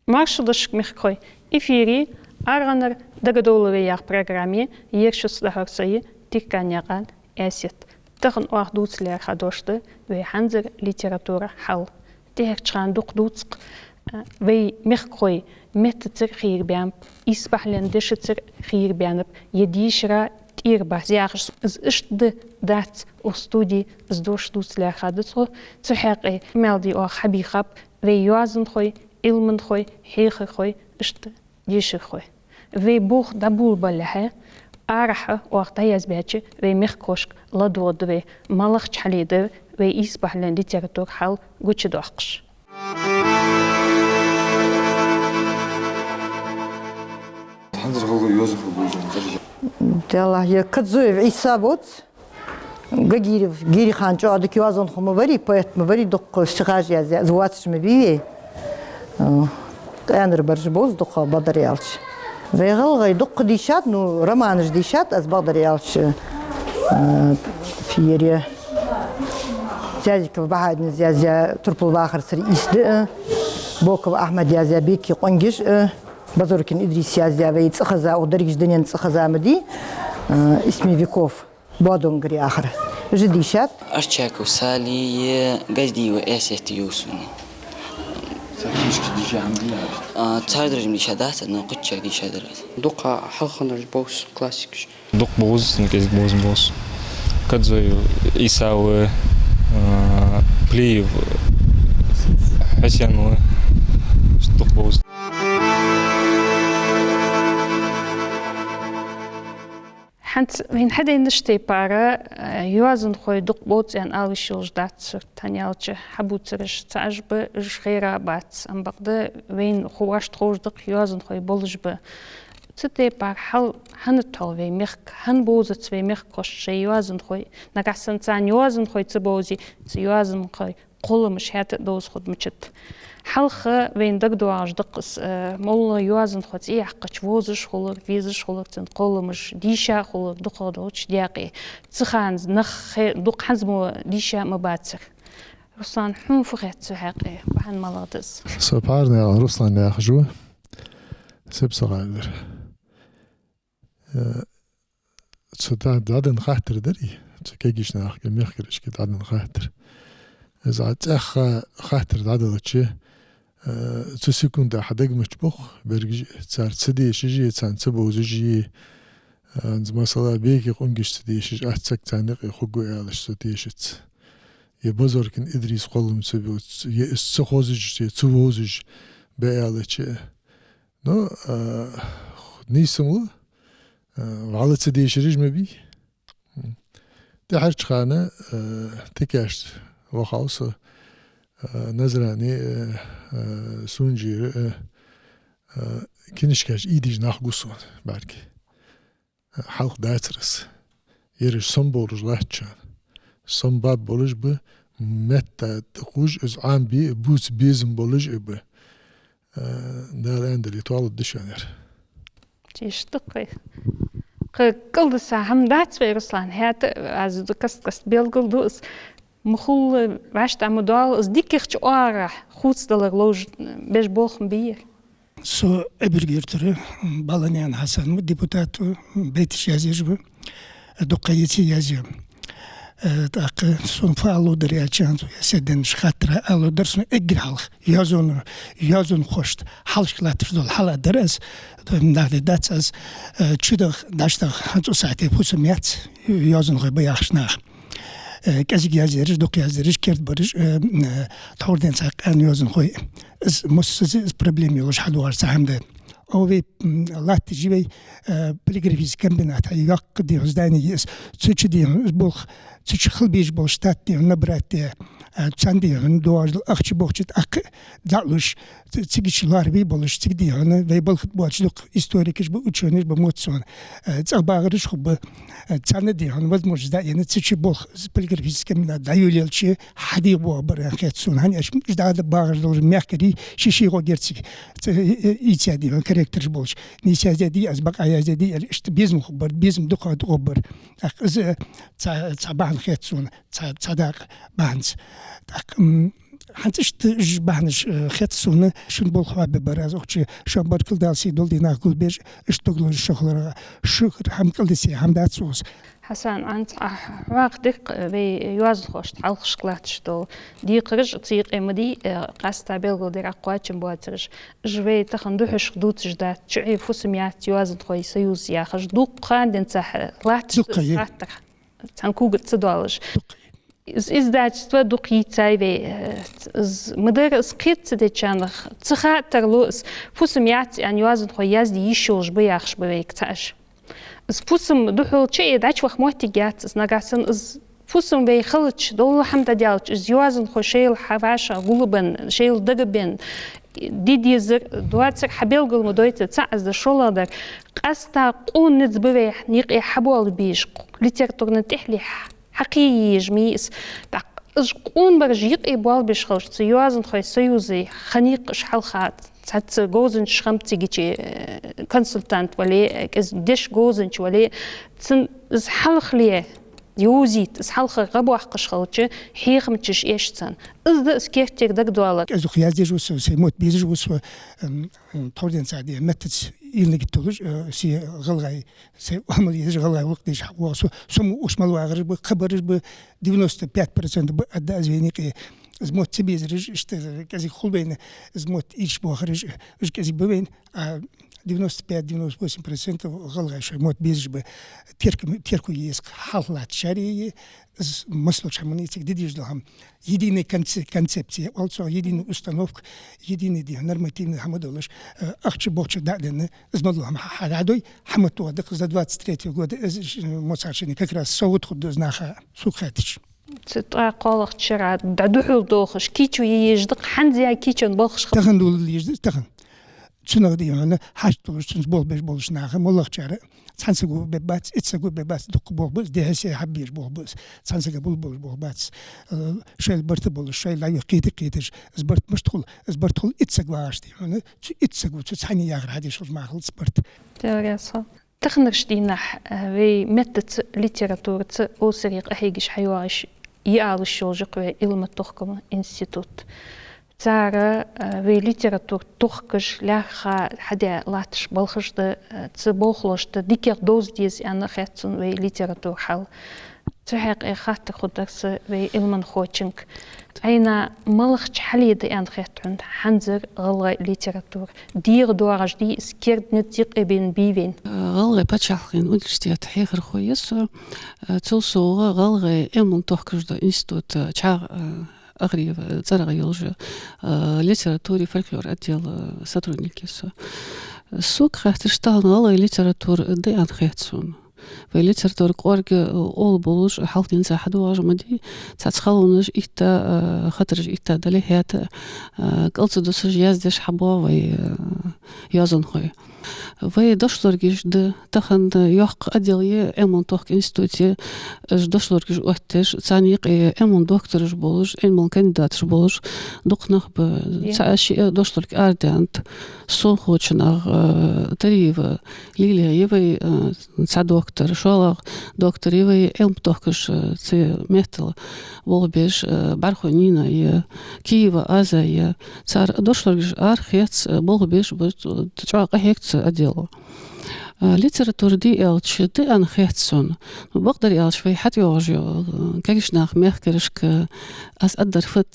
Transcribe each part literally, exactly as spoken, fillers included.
Маршал да шуга, мехкахой! Эфире «АргӀанара дагадовла вай» яха программа я, ер шуца дӀахьор со я, Тикканаькъан Аьсет. Тахан оаха дувца лаьрхӀа дош да вай хӀанзара литература хьал. ТӀехьарча хана дукха дувц-кх, а, вай мехкахой меттацара хийра баьннаб, ийс бахьален дешацара хийра баьннаб, е дешара тӀера бац яхаш. Из иштта да, дац, укх студе из дош дувца лаьрхӀа да тхо. Цу хьакъехьа мел дий оаха хьабийхаб вай йоазонхой, Ӏилманхой, хьехархой, иштта дешархой. Вай болх дӀаболабалехьа, арахьа оаха дӀаязбаьча вай мехкахошка ладувгӀаргда вай, малагӀча хьале дар вай ийс бахьален литература хьал гучадоаккхаш. ХӀанзара гӀалгӀай йоазонхой бовзаш ба? Делахь, е Кадзоев Ӏийса воац, Гагиров Гирихан чӀоагӀа дика йоазонхо ма варий, поэт ма варий, дукха стихаш яздаь, из воацаш ма бий вай. Э, къаьнара бараш бовз дукха, бакъдар аьлча. Вай гӀалгӀай дукха дийшад, ну, романаш дийшад аз, бакъдар аьлча, э, фу ер, Зязиков Бахьадина яздаь «Турпал вахарцара ийс да», э, Боков Ахьмада яздаь «Беке къонгаш», э, Базоркин Идриса яздаь вай «ЦӀихеза», укх дерригача дунен цӀихеза ма дий, э, «Из тьма веков», «Боадонгара» яхар. Уж дийшад. Арчаков Сали е Газдиева Аьсет йовз сона. Цар книжкаш дийша хӀама дий? А, цардараш-м дийша дац, но кхычараш дийша дар аз. Дукха хьалхараш бовз, классикаш. Дукха бовз, ну, кӀезига бовз-м бовз. Кадзоев Ӏийса ва, а, Плиев Хьусен ва. Дукха бовз. ХӀанз вайна хьаденнача тайпара, э, йоазонхой дукха бовз аьнна ала йиш йолаш дац сурт. ХӀана аьлча хьабувцараш цхьаь ба, уж хайра бац. Ам бакъда вайна ху вашта ховш да-кх йоазонхой болаш ба. Цу тайпара хьал хӀана тхьол вай мехка, хӀана бовзац вай мехкахоша шоай йоазонхой? Нагахьа санна царна йоазонхой ца бовзе, цу йоазонхой кхолламаш хӀаьта а довза хургда мичад. Хьалха вайна дагадоагӀаш да-кх из, э, моллагӀа йоазонхо цӀи яьккхача вовзаш хулар, везаш хулар, цун кхолламаш дийша хулар дукхагӀа долча даькъе. Цу хана нах хе-, дукха хӀанз мо дийша ма бацар. Руслан, хьона фу хет цу хьакъехьа? Бахьан малагӀа да из? Со Пхьарнаькъан Руслан яхаш ва. СепсагӀалара. Э, цу дӀа-, дӀаденна хаттар дарий, цу кегийча нахага, мехкарашка дӀаденна хаттар. Из Ӏа цӀаьхха хаттар дӀаделча, э, цу секунда хьа дагамача бох берригаш а, цар ца дешаш а, царна ца бовзаш а, э, масала, «Беке къонгаш» ца дешаш, аз саг царна юкъе хургва аьлча, со тешац. Е Базоркин Идриса кхоллам ца бовз, е из ца хозаш, е ца вовзаш ба аьлча, ну, а, нийсса ма лу, а, вӀалла ца дешараш ма бий. ТӀехьарча хана, а, тикашца вахав со, а, Назране, а, а, Сунжере, а, а, книжкаш ийдеш нах гу сона бӀарга. Хьалха дацар из. Ераш сомабовлаш латтачарна. Сомабаь болаш ба, метта тӀакхувш, из Ӏомабе а, бувца безам болаш а ба. Э, Дала аьннадале, тоаладда шоана ер. Тешаш да-кх вай. Кхы кӀалдиса хӀама дац вай, Руслан, хӀаьта а аз каст-каста белгалду из. Мухулла вӀаштӀа ма доал, из дикагӀча оагӀорахьа хувцадалар ловш беш болх ма бий ер. Со Эбарг-Юртара, м, Баланаькъан Хьасан ва, депутат ва, м, байташ язъеш ва, дукха еци язъю. Э, тӀаккха сона фу аллудар аьлча, хӀанз вай седденнача хаттара аллудар сона эггара хьалха йоазон-, йоазонхошта хьалхашка латташ дола хьал а дар аз, нахе дац аз, э, чудаха, дӀачудаха, хӀанз цу сахьате фусам яц, йоазонхой ба яхаш нах. Э, кӀезига язъяраш, дукха язъяраш, керда бараш, э, э, тхьовра денз цхьа къаьна йоазонхой. Из массаза из проблема йолаш хьадоагӀаш цхьа хӀама да. Укх вай, м, латташ я вай, э, полиграфически комбинат, хьа йоккха дий хьона здани я из. Цу чу дий хьона из болх, цу чу хила безаш бола штат дий хьона набрать де, э, царна дий хьона доагӀаш дола ахча бохча тӀаккха дӀалуш, ц-, цига чу лоархӀаш болаш, цига дий хьона вай балха тӀа боацаш дукха историкаш ба, учёныйш ба, мотт сона, э, цӀагӀа багӀараш хургба, э, царна дий хьона возможность дӀаенна, цу чу болх, полиграфически комбинат дӀайолаелча, хьадийгӀа боагӀаргбар аьнна хет сона. ХӀана аьлча, иштта дӀа-, багӀаш долаш мехкарий ший-шийгӀо герциг, ц-, э, э, ийца дий хьона корректораш болаш. Нийса яздаь дий аз, бакъахьа яздаь дий аьле, иштта безам хургбар, безам дукхагӀа дукхагӀбар. ТӀаккха из, э, цхьа, цхьа бахьан хет сона, цхьа, цхьа дакъа бахьанца. ТӀаккха, м, ХӀанз иштта уж бахьанаш, э, хет сона, шун болх хьабе бар аз укх чу, шоана баркал, Дала сий долда, нах гулбеш, иштта дог лорадеш шо хиларах, шура хӀама кӀалдисе хӀама дац укхаза. Хьасан, хӀанз Ӏа хьоахадаьд вай йоазонхошта хьалхашка латташ дола декхараш, цу юкъе ма дий, э, къаьстта белгалдергда кхоачам боацараш. Уж вай тахан духьашха дувцаш дац, чуи фусам яц йоазонхой союз яхаш, дукха ха денз цхьа латташ, дукха, е, хаттар цхьан кога ца доалаш. Дукха. Из издательство дукха йийцай вай, э, из ма дарра из кхета ца деча наха, ца хаттар лу из, фусам яц аьнна йоазонхой язде йиш йолаш ба яхаш ба вайга цхьа уж. Из фусам духьал чу а дӀачувахар моттиг яц из, нагахьа санна из фусам вай хилча, дола хӀама дӀадаьлча, из йоазонхой шоайла хьавӀашагӀ гулбенна, шоайла дагабенна, де дезар, доацар хьабелгал ма дойта, цаӀ из да, шоллагӀдар. Къаьстта къона низ ба вай юкъе хьабоалабеш, литературни тӀехьле хьакхийя езаш ма йий из. ТӀаккха уж къона бараш юкъе боалабеш хилча, цу йоазонхой союза хиннай-кх уж хьалха цхьацца говзанчаш хиннаб цига чу, э, консультант вале, э, кӀезига деша говзанча вале, цун из хьалхале йовзийта, из хьалха гӀа боаккхаш хилча, хьехамчаш эш цунна. Из да из керттера дагадоалар. КӀезига-х яздеш ва со, сай мотт безаш ва со, м, м, тхьовра денз цхьа ди меттаца илниг толаш, э, сай гӀалгӀай, сай Ӏамал езаш, гӀалгӀай гӀулакх деш хьавоагӀа со. Со мо уж мел вагӀараш ба, кхыбараш ба, девяносто пять процентов ба, аргда аз вайна юкъе. Из мотт ца безараш, иштта кӀезига хул вайна, из мотт ийрча боахараш, уж кӀезига ба вайна, а девяносто пять, девяносто восемь процентов гӀалгӀай шоай мотт безаш ба. Терко, терко еза-кх хьалха латтачареи, из массадолча хӀаманна, цига де дезаш дола хӀама. Единая конце-, концепция оал цох, единая установка, единый, дий хьона, нормативный хӀама долаш, э, ахча бохча дӀа а денна, из ма дола хӀама хьа-, хьадӀадой, хӀама тоха да-кх из до двадцать третьего года, из, э, моцарчани как раз совгӀат хургда из наха, сога хаьттача. Цу ткъаь кхоалагӀча шера дӀадухьал дохаш, кийчо е езаш да-кх хӀанз а кийчо болхаш хилча. Тахан дуллал езаш да, тахан. Цунах, дий хьона, хьашт долаш, цунца болх беш болча наха, моллагӀчар цхьан саго бе бац, итт саго бе бац, дукха болх ба из, дехьа-сехьа хьабеш болх ба из, цхьан сага бул болаш болх бац. Э, шоайла барт болаш, шоайла дӀаюха кхеташ-кхеташ, из барт мишта хул, из барт хул итт саг вагӀаш, дий хьона, цу итт саго цу цхьанне яхар хьадеш хилча мара хул из барт. Даьла раьза хилва. Таханарча дийнахьа, э, вай меттаца, литератураца осаре къахьегаш хьайоагӀаш, йиалаш йолаш я-кх вай Ӏилма-тохкама институт. Цар, э, вай литература тохкаш, лаьрххӀа хьадаь латташ балхаш да, э, цу балхошта дикагӀа довза деза аьнна хет сона вай литература хьал. Цу хьакъехьа хаттар хургдар са вай Ӏилманхочунга. Ӏайна малагӀча хьале да аьнна хет хьона хӀанзара гӀалгӀай литература? ДегӀадоагӀаш дий из, керда низ юкъе бенна бий вайна? ГӀалгӀай паччахьалкхен университета хьехархо я со. Цул совгӀа гӀалгӀай Ӏилманна тохкаш дола институт, чхьагӀ, э, Ахриева цӀерагӀа йолча, э, литература, фольклора отдела, э, сотрудник я со. Сога хаьттача, тахан гӀалгӀай литература да аьнна хет сона. Вай литература кӀоарга, э, оал болаш, хьалха денз хьадоагӀаш ма дий, цхьацца халонаш итта, э, хатараш итта дале, хӀаьта, э, кӀал ца дусаш, яздеш хьабоагӀа вай, э, йоазонхой. Вай дошлоргаш да, тахан йоккха отдел я Ӏилманна тохкама институте, уж дошлоргаш оттаеш, царна юкъе Ӏилман доктораш болаш, Ӏилман кандидаташ болаш, дукха нах ба. Е. Цхьа шиъ дошлорг арадаьннад, совхочунах, э, Тариева Лилия я вай, э, цхьа доктор, шоллагӀа доктор я вай Ӏилма тохкаш, э, цу меттала болх беш, э, БӀархой Нина я, Киева Аза я. Цар дошлоргаш арахецаш, э, болх беш ба, э, чӀоагӀа къахьег цу отдело. Э, литература дий аьлча, да аьнна хет сона. Ну, бакъдар аьлча, вай хьатӀайоагӀаш я, э, кагийча наьха мехкарашка, аз аргдар фуд.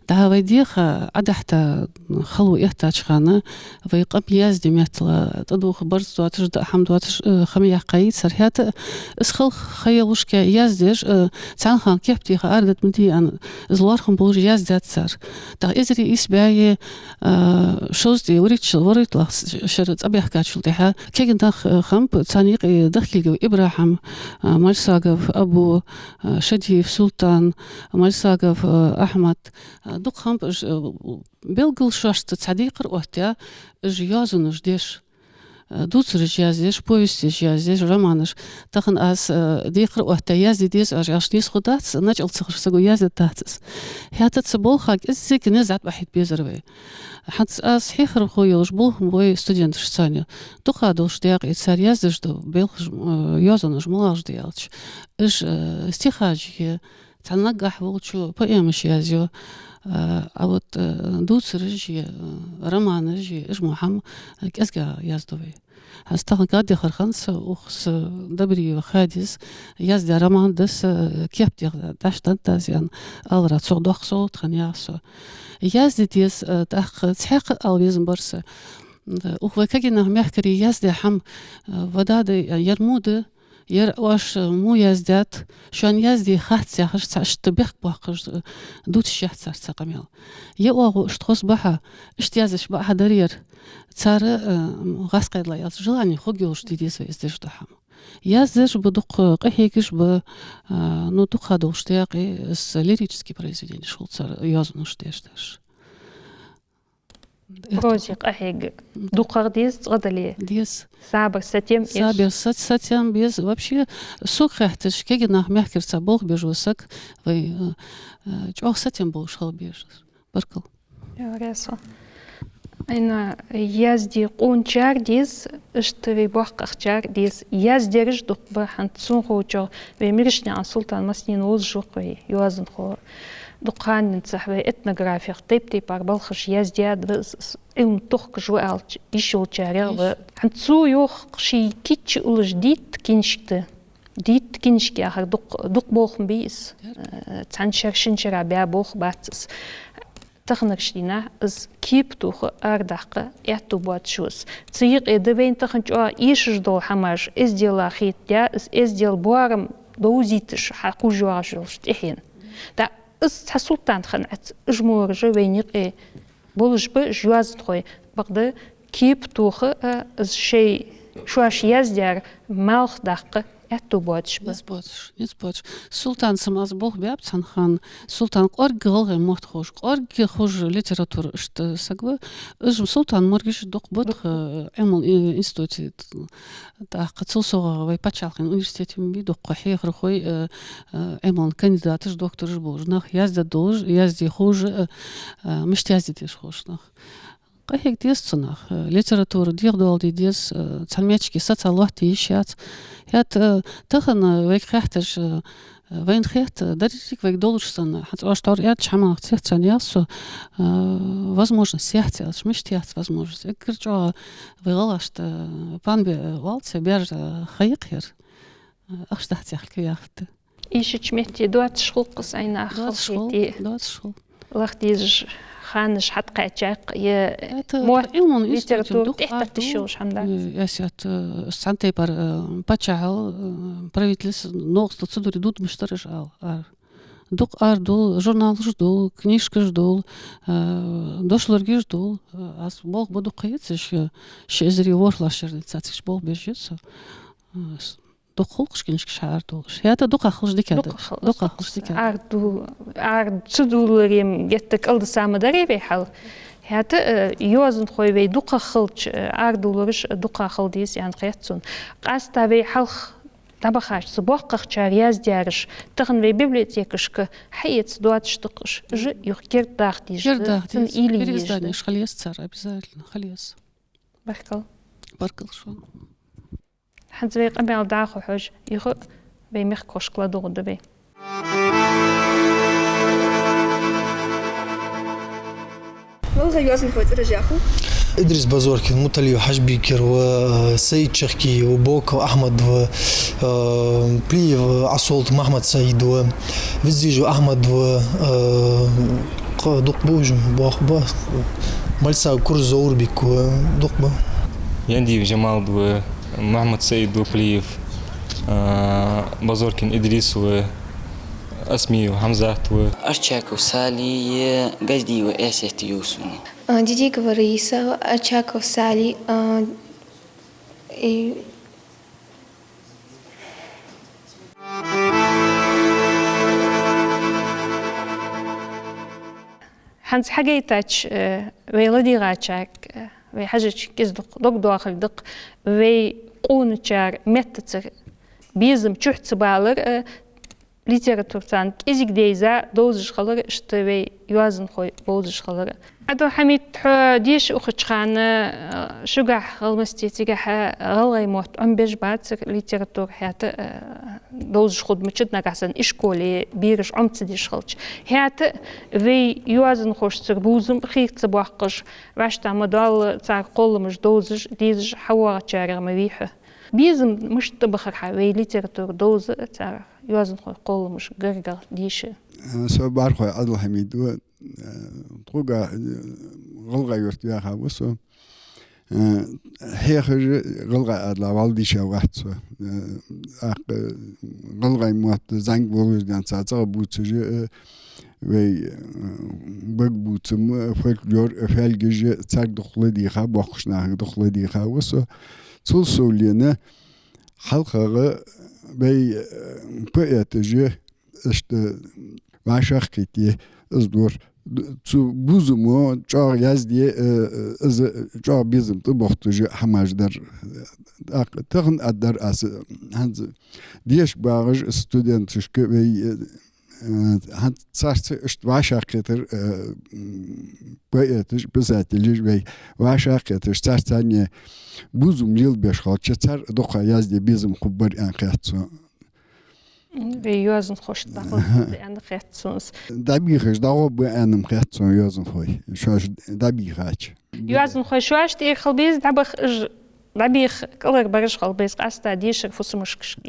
ДӀа вай дегӀа Ӏадахьийта хало эттача хана, вай къам язде меттала тӀадувха барзкъа доацаш, даа хӀама доацаш, э, хӀама яьккхай цар, хӀаьта из хала ха йолашка яздеш, э, цхьан хана кеп тӀех арадаргда ма дий аьнна, из лоархӀам болаш яздаьд цар. ТӀаккха эзар ийс бӀаьи, э, шовзткъеи вурийтлагӀа-, вурийтлагӀча шера цӀабаьхкачул тӀехьагӀа кагий нах, э, хиннаб, царна юкъе Дахкильгов ИбрахӀим, э, Мальсагов Абу, э, Шадиев Султан, Мальсагов, э, Ахьмад, э, дукха хиннаб уж, э, белггала шоашта цхьа декхар оттаяь, уж йоазонаш деш, э, дувцараш яздеш, повесташ яздеш, романаш. Тахан аз, э, декхар оттаяь язде деза аьлча, аьлча, нийса хургдац, начӀал ца ховш саго язде дац из. ХӀаьта цу балха кӀеззига низ дӀатӀабахьийта безар вай. ХӀанз аз хьехархо йолаш болх бой студенташца цхьана. Дукха долаш дакъа я цар яздеш дола белхаш, э, йоазонаш малагӀаш да аьлча. Уж, э, стихаш я, цхьа наггахьа волчо поэмаш язъю, А, а вот, э, дувцараши, э, романаши, уж мо хӀама, э, кӀезига яздеш да вай. ХӀанз тахан кад дехар хана са, укх са Добриева Хадис яздаь роман да са, э, кеп дегӀ дӀаштӀан дазян, алара цох доккха совгӀат хиннай со. Язде деза, э, тӀаккха цхьаькха ала везаш бар са. Укх вай кагий нах мехкарий яздаь хӀама, э, ва да да, э, ер мо да, ер оаш, э, мо яздаьд, шоана язде хац яхаш, цхьа иштта бехк боаккхаш, э, дувцаш яц цар цхьа къамаьл. Е оагӀув иштта хоза бахьа, иштта яздеш бахьа дар ер. Цар, э, гӀаскхедала ялц желание хургйолаш де деза вай из деш дола хӀама. Яздеш ба дукха, къахьегаш ба, э, ну, дукха долаш декъе, из лирически произведенеш хул цар йоазонаш деш даш. Проза къахьега дукхагӀа деза, цкъа дале? Деза. Сабар, сатем эш? Сабар, сат-, сатем беза. Вообще, сога хаьттача, кагий нах мехкарца болх беш вола саг вай, э, э, чӀоагӀа сатем болаш хила беза. Баркал. Яра со. Айна язде къоначар деза, иштта вай боккхагӀчар деза. Яздераш дукха ба, хӀанз сона ховчох, вай Миришнаькъан Султан массанена вовзаш ва-кх вай йоазонхо. Дукха хана денз цхьа вай этнографех тайп-тайпара балхаш яздаьд, из, из Ӏилма тохкаш ва аьлча, йиш йолчарех ва. ХӀанз цо йоах, ший кийча уллаш дийтта кинашка да. Дийтта кинашка яхар дукха, дукха болх ма бий из. Э, цхьан шера, шин шера баь болх бац из. Таханарча дийнахьа из кепа тоха, арадаккха аьттув боацаш ва из. Цу юкъе да вайна тахан чӀоагӀа эшаш дола хӀамаш, эздела хетадаь, из эздел боарам довзийташ, хьакхувш йоагӀаш йолча тӀехьенна. ТӀаккха из цхьа Султан хинна Ӏац, уж мо уж вайна юкъе болаш ба уж йоазонхой, бакъда кепа тоха, э, из шоай, шоаш яздаьр малх даккха аьттув боацаш ба. Низ боацаш, низ боацаш. Султанца ма аз болх баьб цхьан хана. Султан кӀоарга гӀалгӀай мотт ховш, кӀоарга ховш литература, иштта саг ва. Уж Султана моргаш дукха ба тха, э, Ӏилман, э, институте. ТӀаккха цул совгӀа вай паччахьалкхен университете ма бий, дукха хьехархой, э, э, Ӏилман кандидаташ, доктораш болаш нах, язде долаш, язде ховш, э, э, мишта язде деза ховш нах. Къахьега деза цу наха, э, литература дегӀадоаладе деза, э, цхьан маьждиге саца лоаттаде йиш яц. ХӀаьта, э, тахан, э, вайга хаьттача, э, вайна хетт, э, деррига вайга долаш санна, хӀанз оаш тхьовра аьннача хӀамах цецваьнна яц со, э, возможность яц аьлча, мишта яц возможность. Эггара чӀоагӀа вай гӀалгӀашта, э, панбе, э, оал цох, бер, э, ха я-кх ер. Э, ахча дац яхилга яхийта. Эшача метте доацаш хул-кх из, Айна, доацаш хул, халхетий, доацаш хул. Лаха дезаш ханаш хьатӀакхаьчай-кх, е мотт, литература тӀехьатетташ йолаш хӀама дац. Э, эсет, э, цхьан тайпара, э, паччахьал, э, правительство новкъостал ца дувре дудмаш дар уж ала, ара. Дукха ара дул, журналаш дул, книжкаш дул, э, дошлоргаш дул. Э, аз болх ба дукха ецаш, э, ши эзари ворхӀлагӀча шера денз цхьацца болх беш я со. Э, с-, дукха хул-кх уж книжкаш хьаара долаш. ХӀаьта дукхагӀа хилча дикагӀа да. ДукхагӀа хилча дикагӀа да. Ара ду-, ара ца дулларе геттара кӀалдиса ма дарий вай хьал. ХӀаьта, э, йоазонхой вай дукхагӀа хилча, э, ара дуллараш дукхагӀа хила деза аьнна хет сона. Къаьстта вай хьалха дӀабахача, цу боккхагӀчар яздаьраш, тахан вай библиотекашка хьаэца доацаш да-кх уж. Уж юха кердадаха дезаш да, цун уйла е езаш да. Переизданиеш хила еза цар, обязательно хила еза. Баркал. Баркал шоана. ХӀанз вай къамаьл дӀахо хьожа, юха вай мехкахошка ладувгӀаргда вай. ГӀалгӀай йоазонхой цӀераш яху? Идрис Базоркин, Муталиев Хьажбикир ва, э, Саид Чахкиев ва, Боков Ахьмад ва, э, Плиев Асолт Махьмад-Саид ва, Визижев Ахьмад ва, э, кхы дукха ба уж, бох ба. Мальсагов Курза Зоврбик ва, дукха ба. Яндиев Жамалд ва, Махьмад-Саид ва Плиев, э, Базоркин Идрис ва, Асмиев Хьамзат ва. Арчаков Сали е Газдиева Эсет ю сона. А, Дидигова Раиса, Арчаков Сали, а, и ХӀанз хьагойтача, э, вай ладийгӀачарга, э, вай хьажача кӀезиг-дукха дог доахалга да-кх, вай къоначар меттаца безам чухь ца балар, э, литература царна кӀезига дайза довзаш хилар, иштта вай йоазонхой бовзаш хилар. Ӏабдул-Хьамид, хьо деша ухача хана, э, шугахьа, ГӀалмасте, цигахьа гӀалгӀай мотт Ӏомабеш бацар, литература хӀаьта, э, довзаш хургдацар нагахьа санна ишколе бераш Ӏома ца деш хилча. ХӀаьта вай йоазонхошцара бувзам хийра ца боаккхаш, вӀаштӀехьа ма доалла цар кхолламаш довзаш, дезаш хьавоагӀачарех ма вий хьо. Безам мишта тӀабахар хьа вай литература довза цар йоазонхой кхолламаш гаргара деша? Со Бархой Ӏабдул-Хьамид ва, э, тхога, э, ГӀалгӀай-Юрта ваьха ва со. Э, хьехаш а гӀалгӀай Ӏаьдала вӀалла дийша вац со. Э, тӀаккха гӀалгӀай мотт зӀамига волаш денз цӀагӀа бувцаш а, э, вай, э, багбувцам а, фольклор а, фаьлгаш а царга дукха ладийгӀа, боккхача нахага дукха ладийгӀа ва со. Цул совгӀа, хьалхагӀа вай, э, поэташ а, иштта вӀашагӀкхийтте, из дар. Цу бувзамо чӀоагӀа язде, э, из чӀоагӀа безам тӀабохийташ хӀамаш дар. ТӀаккха тахан а дар аз, хӀанз деша багӀаш студенташка вай, э, хӀанз царца иштта вӀашагӀкхетар, э, м, поэташ, писателаш вай вӀашагӀкхеташ, царца цхьана бувзам лелабеш хилча, цар дукха язде безам хургбар аьнна хет сона. Вай йоазонхошта дӀагӀоргба аьнна хет сона. ДӀабийхаш дӀагӀоргба аьнна-м хет сона йоазонхой, шоаш дӀабийхача. Йоазонхой шоаш тӀера хила беза дӀабаха, уж дӀабеха кӀалхарбараш хила беза, къаьстта дешара фусамашкашка,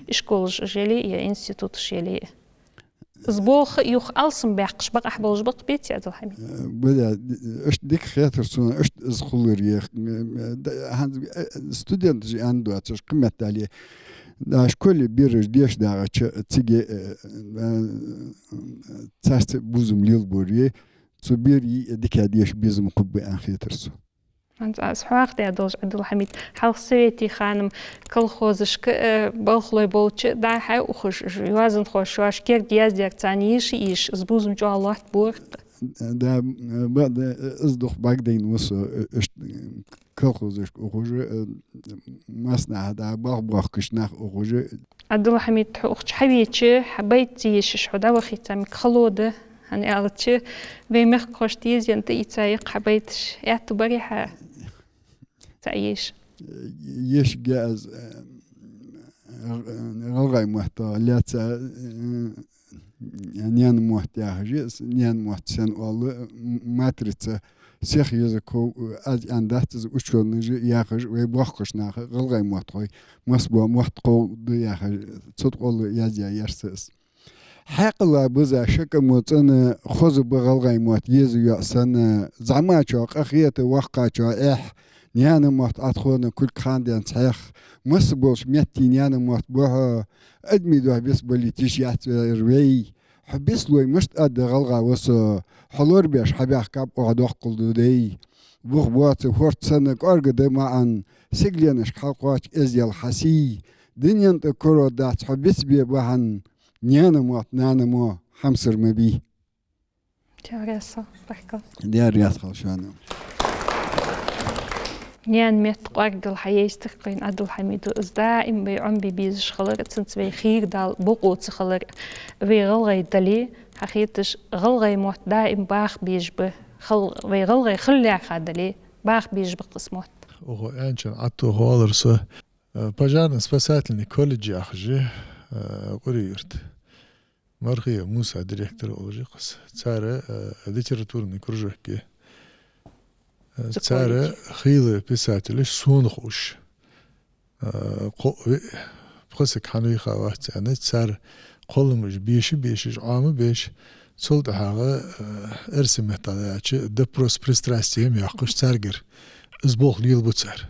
ишколаш уж яле а, институташ яле а. Из болх а юха алсамбаьккхаш бакъахьа болаш ба-кх, беций, Ӏабдул-Хьамид? Э, бада, иштта дика хетар сона, иштта из хулар ех. Э, да, хӀанз, э, студенташ аьнна доацаш, кхыметтел, да, школе бераш деша дагӀача, цига, э, э, царца бувзам лелабора, цу берий дика деша безам хургба аьнна хетар сона. ХӀанз аз хьоахадаь долаш, Ӏабдул-Хьамид, хьалха советий хана-м колхозашка, э, балхалой болча дӀа-хьа ухаш, уж йоазонхой шоаш керда яздаьр царна еша а ийша, из бувзам чӀоагӀа лоаттабора-кх. Да, э, ба-, да, э, из дукха бӀаргадайна ва со, э, иштта, э, колхозашка ухаш а, э, массанахьа дӀа балха боахкаш нах ухаш а. Ӏабдул-Хьамид, хьо укхаза хьавеча, хьа байт ца ешаш хьо дӀавахийта мегаргхолаш да, хӀана аьлча, вай мехкахошта езаенна тӀаийца я-кх хьа байташ. Аьттув барий хьа цаӀ еша? Ешаргья аз, э, гӀалгӀай мотт лаьца, э, наьна мотт яхаш, наьна мотт сенна оал, м-, матрица всех языков, аз аьнна дац из, учёныша яхаш, вай боккхагӀча наха, гӀалгӀай меттахой, масса бола мотт кховда яхаш, цу тӀа оал, язъяь яр са из. Хьаькъала биза шакӀа мо цӀена, хоза ба гӀалгӀай мотт еза йоӀ санна, зӀамачоа къахета, воккхачоа эхь, наьна мотт Ӏотхона кулг хана денз хьех, масса болча метте наьна мотт ба хьо, адамий духьа бицбалийта йиш яц вайра вай. Хьо бицлой мишта аргда, гӀалгӀа ва со, хьо лорабеш хьабаьхкаб оаха доккхал ду дай. Бух боаца хӀорд санна кӀоарга да маӀан, сигаленашка хьалкхоач эздел хьа сий. Дунен тӀа куро дац хьо бицбе бахьан, наьна мотт, нана мо, хьамсара ма бий. Даьла раьза хилва, баркал. Даьла раьза хилва шоана. Наьна метта кӀоаргагӀа хьаейстар-кх вайна Ӏабдул-Хьамида, из даим вай Ӏомабе безаш хилар, цунца вай хийра дала бокъо ца хилар, вай гӀалгӀай дале, хьахеташ, гӀалгӀай мотт даим баха безаш ба, хал-, вай гӀалгӀай хила лаьрхӀа дале, баха безаш ба-кх из мотт. Оаха аьнначоа Ӏатто ховалар со, э, пожарно-спасательный колледж яхаш я, э, Къуре-Юрта. Мархиев Муса директор волаш я-кх из. Цар, э, литературный кружок я. Э, цу цар колледже хийла писателаш сона ховш. Э, кхо-, ве-, пхи саг хьавийха вац аьнна, цар кхолламаш беша, бешаш, Ӏома беш, цул тӀехьагӀа, э, эрсий меттала аьлча, допрос с пристрастием йоаккхаш царгара. Из болх лелабу цар.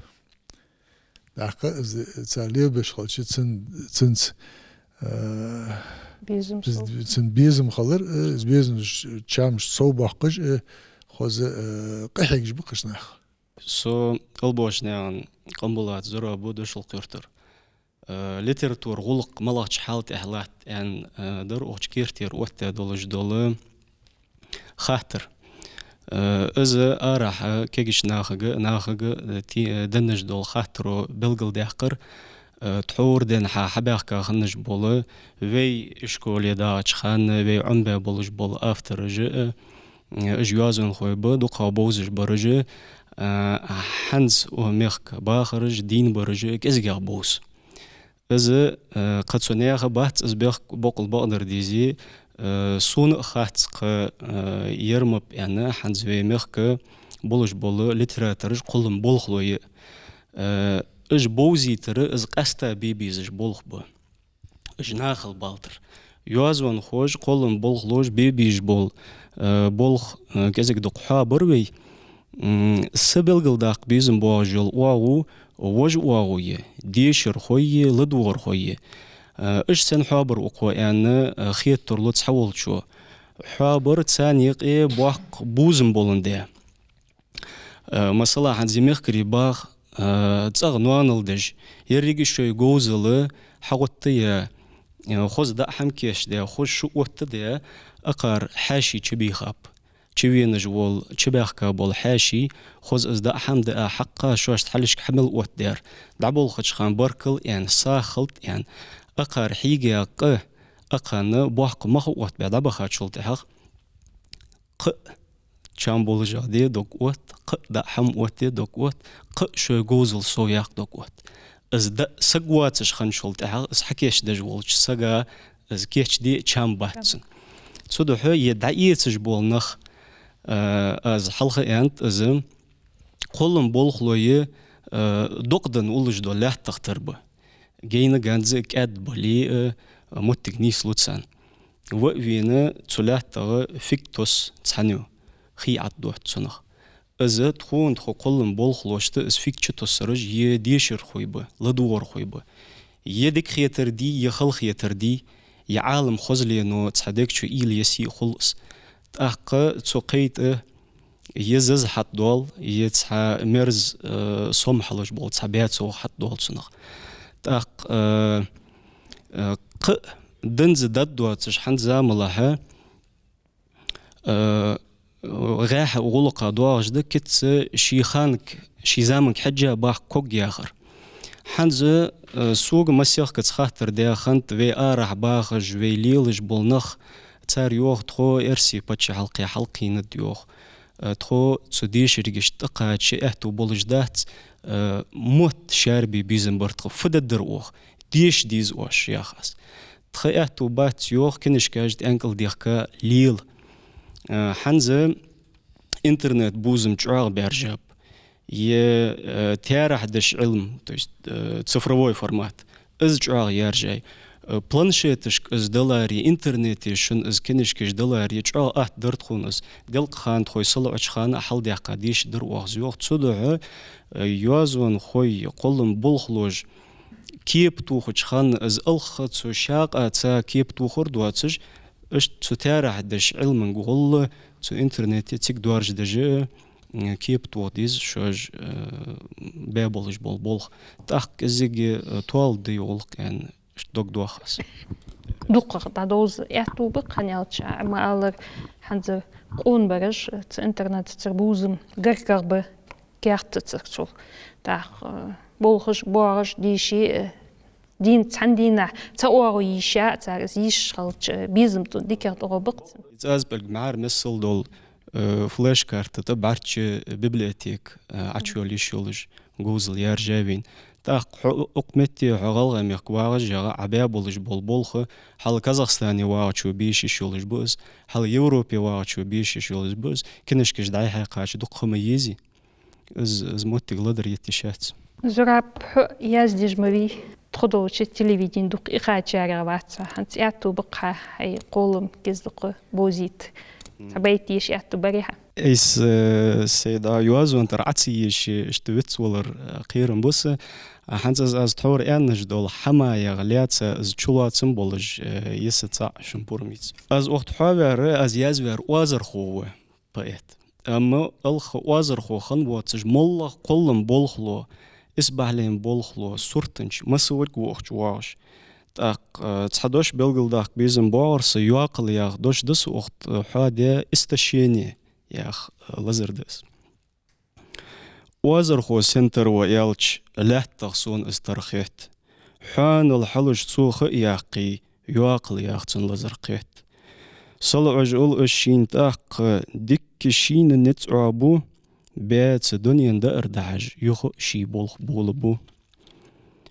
ТӀаккха из цар лелабеш хилча, цун-, цунца, э, безам из сов-, цун безам хилар, э, из безам ш-, чам совбоаккхаш, э, хоза, э, къахьегаш ба-кх уж нах. Со Албошнаькъан Къамбулата, Зурабо, Дошал-Юртара. Э, литературан гӀулакх малагӀча хьала тӀа латт аьнна, э, дар укх чу керттера оттадаь долаш дола хаттар. Э, из арахьа кагийча нахага, нахага, э, ти-, э, денна дола хаттаро белгалдаьккхар, Э, тхьовра денз хьа-, хьабаьхка хиннаш бола, вай ишколе дагӀача хана вай Ӏомабаь болаш бола автораш а, э, уж йоазонхой ба, дукха бовзаш бараш а, э, хӀанз укх мехка бахараш, дийна бараш а кӀезигагӀа бовз. Из, э, кхы цу наьха бац, из бехк боккъал бакъдар дезий, э, сона а хац кхы, э, ер ма бий аьнна, хӀанз вай мехка болаш бола литератораш, кхоллама болхлой а. Э, уж бовзийтар, из къаьстта бе безаш болх ба. Уж нахал балтар. Йоазонхоша, кхоллама болхлоша бе безаш бола, э, болх, э, кӀезига-дукха хьоабар вай. М, са белгалдаккха безам боагӀаш йола оагӀув вож оагӀув я, дешархой я, ладувгӀархой я. Э, уж сенна хьоабар укхо аьнна, э, хетар лу цхьаволчо. Хьоабар царна юкъе боккха безам боландаь. Э, масала, хӀанз из мехкарий бах, э, цӀагӀа ноанал деш, еррига шоай говзал хьагӀоттаяь, э, хоза даа хӀама кийчдаь, хоза шу оттадаь, акхар хьаьший чубийхаб. Чувенаш вола, чубаьхка бола хьаьший, хоза из даа хӀама даа хьакха, шоашта хьалхашка хӀама мел оттадаьр. ДӀаболхача хана баркал аьнна, сагӀа хилда аьнна, акхар хьийга къа, акхарна боккха мах оттабаь дӀабахачул тӀехьагӀа, кхы а чам болаш а де дог отт, кхы а даа хӀама отте дог отт, кхы а шоай говзал совъяккха дог отт. Из даа саг воацаш хинначул тӀехьагӀа, из хьакийчдеш волча сага из кийчде чам бац цун. Цудухьа ер дӀаэцаш бола нах, э, аз хьалха аьннад, из кхоллама болхлой, э, докъадан уллаш дола лаьттах тара ба. Гайна-ганз а кӀаьда бале а, моттиг нийслу царна. Ва а вена, цу лаьттагӀа фиг тосс цхьанне хий ӀотӀадоатт цунах. Из тхона, тхо кхоллама болхлошта из фиг чутоссараш е дешархой ба, ладувгӀархой ба. Е дика хетар дий, е хала хетар дий, е Ӏалам хозлено цхьа дег чу уйла е сий хул из. ТӀаккха цу кхетта е заз хьатӀадоал, е цхьа мерза, э, сом хьалуш бола цхьа баьцовгӀа хьатӀадоал цунах. ТӀаккха, э, э, кхы а данза дад доацаш хӀанз замалахьа, э, гӀаьхьа гӀулакха доагӀаш да кица ший ханага, ший заманга хьежжа баккха ког яхар. ХӀанз, э, сога массехказа хаттар даь хиннад вай арахьа бахаш, вай лелаш бола нах, цар йоах, тхо эрсий паччахьалкхе хьалкхийнад йоах. Э, тхо цу дешаргашта тӀакхача аьттув болаш дац, э, мотт шаьрбе безам бар тха, фу дергдар оаха, деша деза оаш, яхаш. Тха аьттув бац йоах, кинашкаш тӀенкӀал дехка лела. Э, хӀанз интернет-безам чӀоагӀа баьржаб. Е, э, таьрахь деш Ӏилма, то есть, э, цифровой формат, из чӀоагӀа яьржай. Э, планшеташка из даларе, интернете шун из кинашкаш даларе, чӀоагӀа атта дар тхона из. Делкъа хана тхо салоӀача хана а хьалдаьккха дешаргдар оаха из йоах. Цудухьа, э, йоазонхой, кхоллама болхлоша кепа тохача хана из алхха цу шакъа ца кепа тохар доацаш, иштта цу таьрахь деш Ӏилманга гӀолла, цу интернете цига доаржадеш а, м, кепа тоха деза шоаш, э, баь болаш бола болх. ТӀаккха кӀезига, э, тоаладу ер гӀулакх аьнна, иштта дог доах аз. ДукхагӀа дӀадовза аьттув ба-кх, хӀана аьлча, ма аллара, хӀанз къонабараш, цу интернетацара безам гаргагӀа ба каьхатацара цул. ТӀаккха, э, болхаш, боагӀаш, дийша, э, дийна, цхьан дийнахьа цхьа оагӀув йийша, цар из йийшаш хилча, безам цун дикагӀа тӀагӀо ба-кх цун. Из аз пӀелг мара миссел дола, э, флеш-карта тӀа бӀарчча библиотека, э, Ӏочуйола йиш йолаш говзал яьржай вайна. ТӀаккха хьо укх метте, хьо ГӀалгӀай мехка вагӀаш а, Ӏа баь болаш бола болх, хьал Казахстане вагӀачо беша йиш йолаш ба из, хьал Европе вагӀачо беша йиш йолаш ба из, кинашкаш дӀай-хьай кхача дукха ма езий. Из, из моттиг ледар етта йиш яц. Зураб, хьо яздеш ма вий, тхо долча телевидене дукха кхаьчарех вац хьо, хӀанз аьттув ба-кх хьа, хьай кхоллам кӀезига-дукха бовзийта. М. Цхьа байт еша аьттув барий хьа? Айса, э, сай дӀа йоазон тӀара Ӏо ца еш, иштта вицвалар, э, кхерам ба са. А хӀанз аз, аз тхьовра аьнна дола хӀама яха лаьца из чулоацам болаш, э, я са цаӀ, шун пурам ийца. Аз укх тӀа хьоаваьр, аз язваьр оазархо ва, поэт. Амма алхха оазархо хинна воацаш, моллагӀа кхоллама болхло, исбахьален болхло, суртанча, массаварг воагӀача воагӀаш. ТӀаккха, э, цхьа дош белгалдаккха безам боагӀар са, йоккхал яха дош да са укх тӀа, э, хьоадаь, истощение яха, э, лазар да из. Оазархо сенна тара ва аьлча, лаьттах сона из тара хет. Хьанал хьалуш цо ха а яьккхе, йоккхал яха цун лазар кхет. СалагӀаш ала аз шийна тӀаккха, дикка шийна ницкъ Ӏобу, баьца дунен даар дахьаш, юха а ший болх болабу.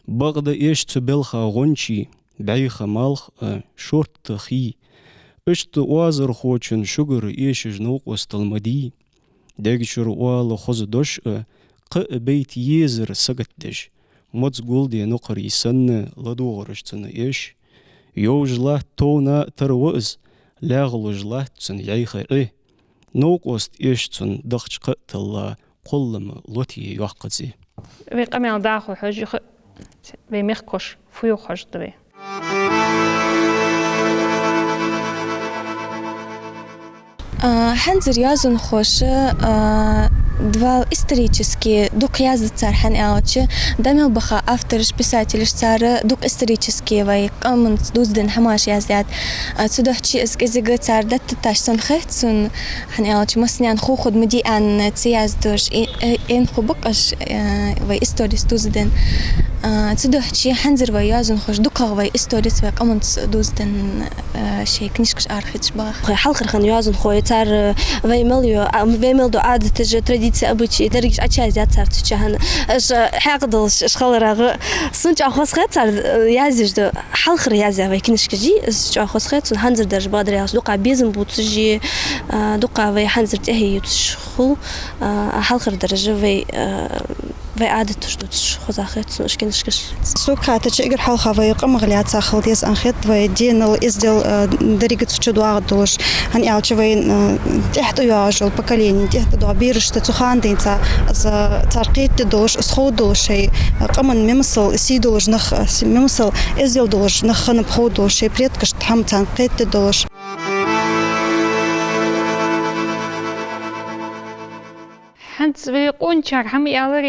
Бакъда эш цу белха гӀончий, бӀайха малх а, шортта хий. Иштта оазархочун шугара эшаш новкъостал ма дий. Дег чура оала хоза дош а, кхы а бейта езар сагатдеш, моц гулде нукхарий санна ладувгӀараш цунна эш. Йовжа латт товна а тара ва из, лаьгӀлуш латт цун йӀайха Ӏи. Новкъост эш цун дахча кхы а талла, кхоллама лотае йоккха цӀи. Вай къамаьл дӀахо хьожа, юха вай мехкахоша фу йоах хьожаргда вай. А, хӀанзара йоазонхоша, а, дувал исторически дукха яздац цар, хӀана аьлча, дӀа мел баха автораш, писателаш цар дукха исторически вай къаманца дувзаденна хӀамаш яздаьд. А, цудухьа из кӀезига цар дӀатетташ санна хет сона, хӀана аьлча массанена хов хургда ма дий аьнна ца яздеш, э, э, эн хов бакъаш, э, вай историца дувзаденна. А, цудухьа хӀанзара вай йоазонхоша дукхагӀа вай историца, вай къаманца дувзаденна, э, шоай книжкаш арахецаш баха. Хьалхара хана йоазонхой цар, э, вай мел йола, а, вай мел дола Ӏадаташ, традиции, обычаи, дерригаш Ӏочуяздаьд цар цу чу хьона. Уж, э, хьаькъал долаш, уж хиларах, сона чӀоагӀа хоза хет цар, э, яздеш дола. Хьалхара яздаь вай книжкаш, из чӀоагӀа хоза хет сона, хӀанзара дараш бадар ялаш, дукха безам бувцаш, а, дукха вай хӀанзара тӀехье ювцаш хул, а, хьалхара дараш вай, а, вай Ӏадаташ дувцаш хоза хет сона уж книжкаш. Сога хаьттача, эггара хьалха вай къамах лаьца хила деза аьнна хет, вай денал, эздел, а, деррига цу чу доагӀаргдолаш, хӀана аьлча вай, а, тӀехьа тӀайоагӀаш йола поколени, тӀехьа тӀадоагӀа берашта цу хана денз, из цар кхетаде долаш, из ховргдолаш шоай, а, къаман мел масал сий долаш нах, а, мел масал эздел долаш нах хиннаб ховргдолаш, шоай предкашта хӀама царна кхетаде долаш. ХӀанз вай къонахчар хӀама аьлар,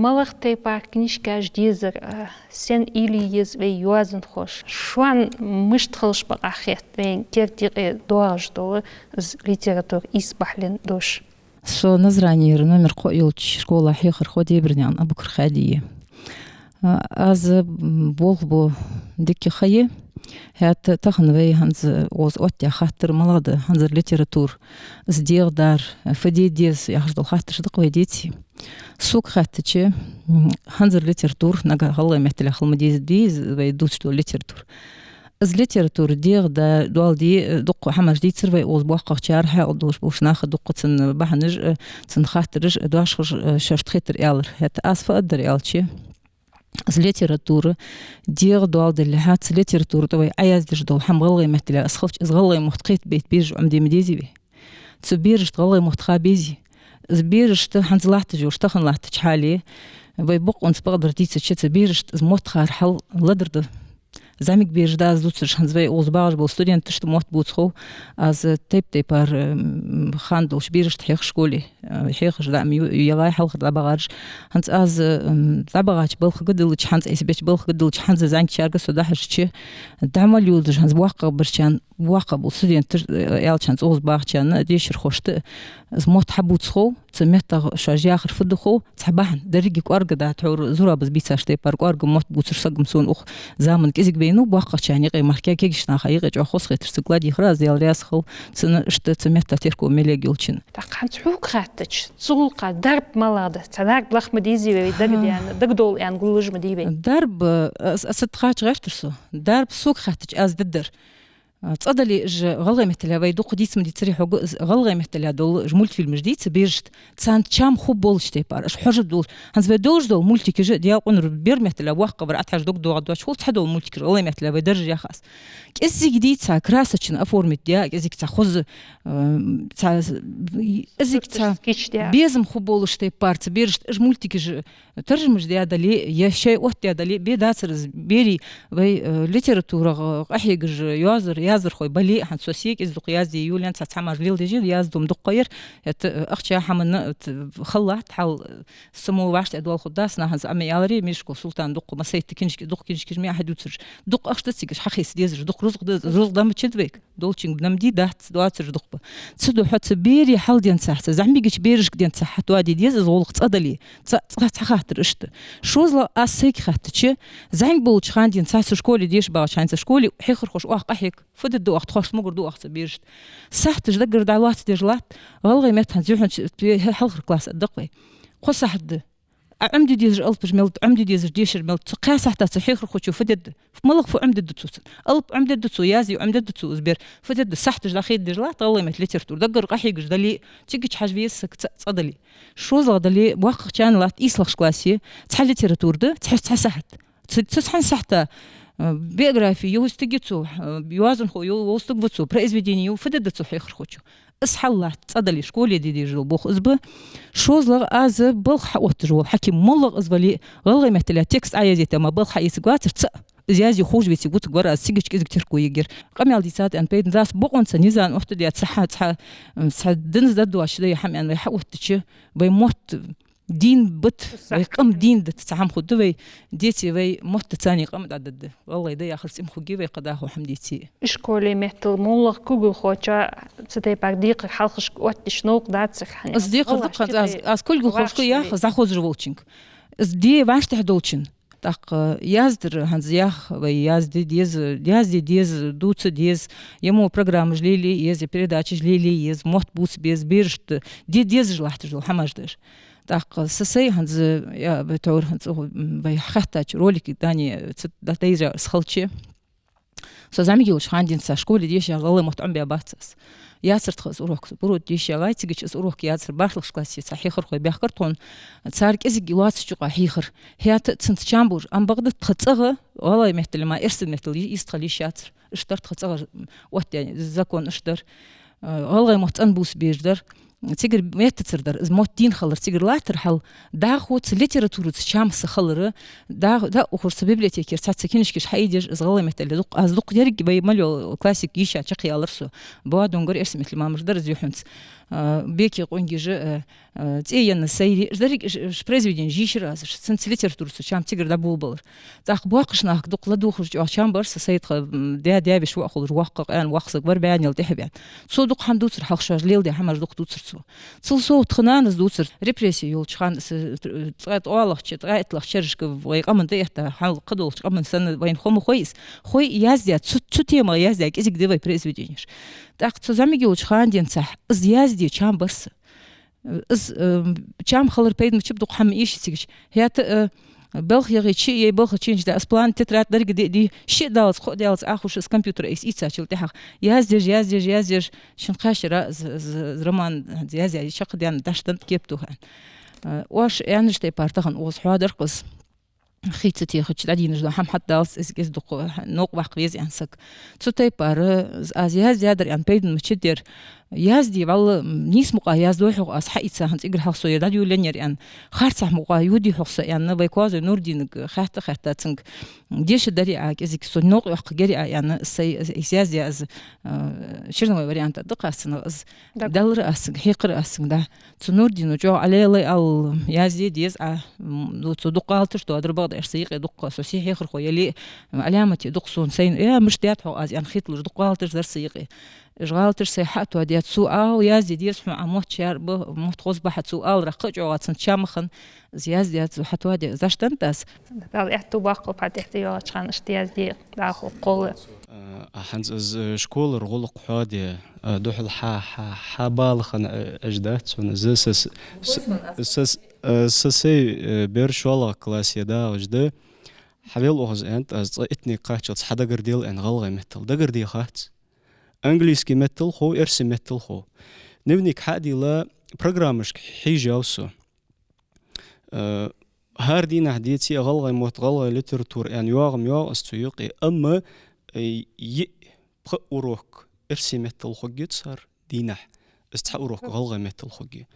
малагӀа тайпара книжкаш дезар, а, сенна уйла е еза вай йоазонхоша. Шоана мишта хилча бакъахьа хет вайна керда юкъе доагӀаш дола из литература ийс бахьален дош? Со Назранера номер кхо йолча школа хьехархо Дебирнаькъан Абукар-Хади я. А, аз, м, болх бу дикка ха я. ХӀаьта тахан вай хӀанз укхаза оттаяь хаттар малагӀа да, хӀанзара литература, из дегӀадар, фу де деза яхаш дола хаттараш да-кх вай дийцар. Сога хаьттача, м, хӀанзара литература нагахьа гӀалгӀай меттала хила ма дезий, дий из вай дувцаш дола литература. Из литература дегӀа да, доал де, э, дукха хӀамаш дийцар вай укхаза боккхагӀчар, хьаькъал долаш болча наха дукха цун бахьанаш, э, цун хаттараш, э, доашхаш, э, шоашта хетар аьлар. ХӀаьта аз фу аргдар аьлча, из литература дегӀа доал далехьа, цу литература тӀа вай Ӏояздеш дола хӀама гӀалгӀай меттала из хилча, из гӀалгӀай мотт кхетабайта бераш Ӏомаде ма дезий вай. Цу берашта гӀалгӀай мотт ха безий. Из берашта хӀанз латташ йолча, тахан латтача хьале, вай бокъонца бакъдар дийцача, цу берашта из мотт хар хьал ладар да. ЗӀамига бераш да аз дувцараш, хӀанз вай укхаза багӀаш бола студенташта мотт бувца хов, аз тайп-тайпара, м, хана долча берашта хьех школе, э, хьехаш да ам ю-, я вай хьалхара дӀабагӀараш. ХӀанз аз, м, дӀабагӀача балхага диллача, хӀанз айса беча балхага диллача, хӀанз зӀамигачарга со дӀахьежача, дӀа мел йодаш, хӀанз боккхагӀбарчарна, боккхагӀбола студенташ, э, аьлча хӀанз укхаза багӀачарна, дешархошта, из мотт хьабувца хов, цу меттах шоаш яхар фу да хов, цхьа бахьан, деррига кӀоарга да, тхьовра Зурабас бийцача тайпара кӀоарга мотт бувцаш саг-м сона укх заман кӀезига вайнав, боккхагӀчарна юкъе, мара кегийча наха юкъе чӀоагӀа хоза хетар, цига ладийгӀар аз, Даьла раьза хилва цунна, иштта цу меттах терко мел ергйолчунна. ТӀаккха хӀанз хьога хаьттача, цу гӀулакха дарба малагӀа да? Цхьа дарба лаха ма дезий вай, дага даьнна, дагадовла аьнна гуллуш ма дий вай. Дарба, а, а, цу тӀа кхача гӀертар со. Дарба сога хаьттача аз дергдар. А, цкъа дале, уж гӀалгӀай меттала вай дукха дийца ма дийцарий хьога, из гӀалгӀай меттала дола уж мультфильмаш дийца берашта, царна чам хургболча тайпара, уж хьожаргдолаш. ХӀанз вай долаш дола мультикаш, Даьла къинар, бер меттала воккхагӀвар, Ӏа тхьажа дог доагӀаргдоацаш хул, цхьа дола мультикаш гӀалгӀай меттала вай даржа яха аз. КӀеззига дийца, красочно оформить даь, кӀеззига цхьа хоза, э, цхьа, кӀеззига цхьа безам хургболаш тайпара цу берашта уж мультикаш таржамаш даь дале, е шоай оттадаь дале, бе дацар из, берий вай, э, литературах къахьегаш йоазар, Яздархой бале а, хӀанз со сийкъиз дукха язде юлен цхьа цхьа маж леладеш я, язду-м дукха яр, хӀаьта, э, ахча хӀаманна, э, т-, хала латт, хьал, э, само вӀаштӀехьадоалаш хургдац, нахана за Ӏомаялар, Мишко, Султан дукха, масайтта киншки, дукха киншкаш ма хьадувцараш. Дукха ахча да цига хьахеца дезараш, дукха рузкъа да, рузкъа да ма чу да вайга. Долчунга бна-м дий, дац, доацараш дукха ба. Цудухьа цу берий хьал денз-цхьа, цу зӀамигача берашка денз-цхьа хьатоаде деза из гӀулакх цкъа дале. Цкъа, цкъа цхьа хаттар иштта. ШозлагӀа, аз сайга хаьттача, зӀамига болча хана денз-цхьа цу школе деша багӀача хана, цу школе хьехархоша оаха къахьег. Фу дергда оаха, тхоашта могар ду оаха цу берашта. Сахьташ даггара дӀалоацдеш латт, гӀалгӀай меттала хӀанз юххьанца, э, хьалхара класс а да-кх вай. Кхо сахьат да. А Ӏомаде дезаш алапаш мел да, Ӏомаде дезаш дешар мел да. Цу кхаь сахьата цу хьехархочо фу дергда? МалагӀа фу Ӏомадергда цо цунна? Алап Ӏомадергда цо, язде Ӏомадергда цо из бер? Фу дергда? Сахьташ дӀахедадеш латт, гӀалгӀай меттала литература даггара къахьегаш дале, цигача хьажа веза саг цкъа, цкъа дале. ШозлагӀа дале, боккхагӀчарна латт ийслагӀча классе цхьа литература да, цхьа, цхьа сахьат. Цу, цу цхьан сахьата, э, биографи, йовстаги цо, э, йоазонхо йов-, вовстаг ва цо, произведени йов, фу дергда цо хьехархочо? Из хьал латт цкъа дале, школе де дезаш дола болх из ба. ШозлагӀа, аз балха хьаотташ вола хьаким, моллагӀа из вале, гӀалгӀай меттала текст Ӏоязъяйта мара балха хьаэцаргвацар цаӀ. Из язде ховш веце гуцаргвар аз, цигача кӀезига терко ергьяр. Къамаьл дийцад аьнна пайда дац, бокъонца низан оттадаь цхьа, цхьа, м, цхьа диназа даддоацаш да ер хӀама аьнна вай хьаоттача, вай мотт дийна бат, вай къам дийна дита цхьа хӀама хургда вай, деце вай мотт царна къам дӀададда. ГӀалгӀай да яхар цӀи ма хургья вай кхы дӀахо хӀама деце. Ишколе меттала моллагӀа кулгалхочоа цу тайпара декхар хьалхашка оттадеш новкъа дацар хьона? Из декхар да-кх хӀанз аз, аз кулгалхошка яхар, зӀамига хозаш волчунга. Из де вӀаштӀехьадолчунна. ТӀаккха яздар хӀанз ях вай, язде деза, язде деза, дувца деза, е мо программаш лелае еза, е передачаш лелае еза, мотт бувца беза, берашта де дезаш латташ дола хӀамаш да уж. ТӀаккха са сай хӀанз, я, вай тхьовра хӀанз, м, вай хаттача ролике дани ца дӀадайра аз хилча. Со зӀамига йолча хана денз цхьа школе дешаяь, гӀалгӀай мотт Ӏомабаь бац аз. Яцар тха из урок, буро деша ягӀай, цигача из урок яцар, бархӀлагӀча классе цхьа хьехархой баьхкар тхона, цар кӀезига лоацача юкъа хьехар. ХӀаьта цунца чам бовш, ам бакъда тха цӀагӀа, гӀалгӀай меттала мара эрсий меттала йи-, йист хила йиш яцар. Иштта дар тха цӀагӀара, вот, я, закон иштта дар. Э, гӀалгӀай мотт цӀена бувца безаш дар. Цигара меттацара дар, из мотт дийна хилар, цигара латтар хьал, дӀахо цу литератураца чам са хилар, дӀа-, дӀаухаш цу библиотекера цхьацца кинашкаш хьаийдеш, из гӀалгӀай меттала дукха, аз дукха еррига вай мел йола классик йийша чакхъяьлар со. Боадонгара эрсий меттала Мамаш дар из юххьанца. А, Беке Къонгижа, а, а, ЦӀеенна сайре, уж деррига уж, уж произведенеш йийшар аз, цунца литератураца чам цигара дӀаболабелар. ТӀаккха боккхийча нахага дукха ладувгӀаш чӀоагӀа чам бар са, сай тха, м, даь-даь-веший воӀ хулаш воккха къаьна, воккха саг вар, баьннел тӀехьа ваьнна. Цо дукха хӀама дувцар, хьалха шоаш леладаь хӀамаш дукха дувцар цо. Цул совгӀа тха нанас дувцар, репресси йолча хана са, ткъаь ткъоалагӀча, ткъаь итталагӀча шерашка вай къаман тӀаэтта, хьалха кхыдолча къаман санна вайна хов ма хой из. Хой, яздаь, цу, цу темах яздаь кӀезига да вай произведенеш. ТӀаккха цу зӀамига йолча хана денз цхьа из язде чам бар са. Из, э, чам хилар пайда ма бац, дукха хӀама эший цигача. ХӀаьта, э, балха ягӀий, чу яьй балха ченча да, аз план, тетрадь деррига диъ-диъ, шиъ даллалца, кхоъ даллалца Ӏохувш из компьютер айса ийцачул тӀехьагӀа. Яздеш, яздеш, яздеш, шун кхаьчара из, из, из роман, яздаь, чакхдаьнна, дӀаштӀант кеп тоха аьнна. Э, оаш аьннача тайпара тахан укхаза хьоадар-кх из. Хий ца техача, дӀадийна дола хӀама хьатӀадаллалца, из кӀезига дукха новкъа ваккха веза аьнна саг. Цу тайпара, аз яздаьдар аьнна пайда ма бац ер. Язде, валлахӀи, нийса мукъагӀа яздой-хьогӀ аз, хьаийца хӀанз цигара хьалха со ер дӀадоладеннаяр аьнна. Харцахьа мукъагӀа йоадий-хьогӀ со аьнна, вай Коазой Нурдинага хаьтта-хаьтта цунга. Деша дарий Ӏа кӀезига, со новкъа йоаккхаргьярий Ӏа аьнна, сай, из яздаь аз, э, черновой вариант да-кх аз цунах, аз даьлар аз цунга, хьекхар аз цунга, да. Цу Нурдино чӀоагӀа Ӏалелай аьлар, язде деза Ӏа, м, ну, цо дукха гӀалаташ доадар бакъда, аш са юкъе дукха, со сий хьехархо яле а, Ӏаламате дукха сона сайна, э, мишта даьд-хьогӀ аз аьнна хеталуш дукха гӀалаташ дар са юкъе. Уж гӀалаташ сай хьа а тоадаь, цо аьлар, язде деза хьона, Ӏа мотт шаьра ба, мотт хоза ба хьа, цо аьлар, кхы а чӀоагӀа цунца чам а хинна, из яздаь, цо хьатоадаь, из дӀаштӀант аз. Дала аьттув боаккхалба хьа тӀехьа тӀайоагӀача хана иштта язде, дӀахо кхолла. А, хӀанз из, э, школара гӀулакх хьоаде, а, духьал хьа, хьа, хьа бала хинна, э, Ӏеш дац хьона. Из са, с-, с-, с-, э, са сай, э, бераш шоллагӀа классе дагӀаш да. Хьавел укхаза аьннад аз, цкъа иттанга кхаччалца хьадагардел аьнна гӀалгӀай меттала. Дагарде хац. Английски меттала хов, эрсий меттала хов. Дневник хьа а дилла, программашка хьежав со. Э, хӀара дийнахьа деце а гӀалгӀай мотт, гӀалгӀай литература аьнна йоагӀа-м йоагӀа аз цу юкъе, амма, э, йиъ-пхиъ урок эрсий меттала хургьяц хӀара дийнахьа, из цхьа урок гӀалгӀай меттала хургья.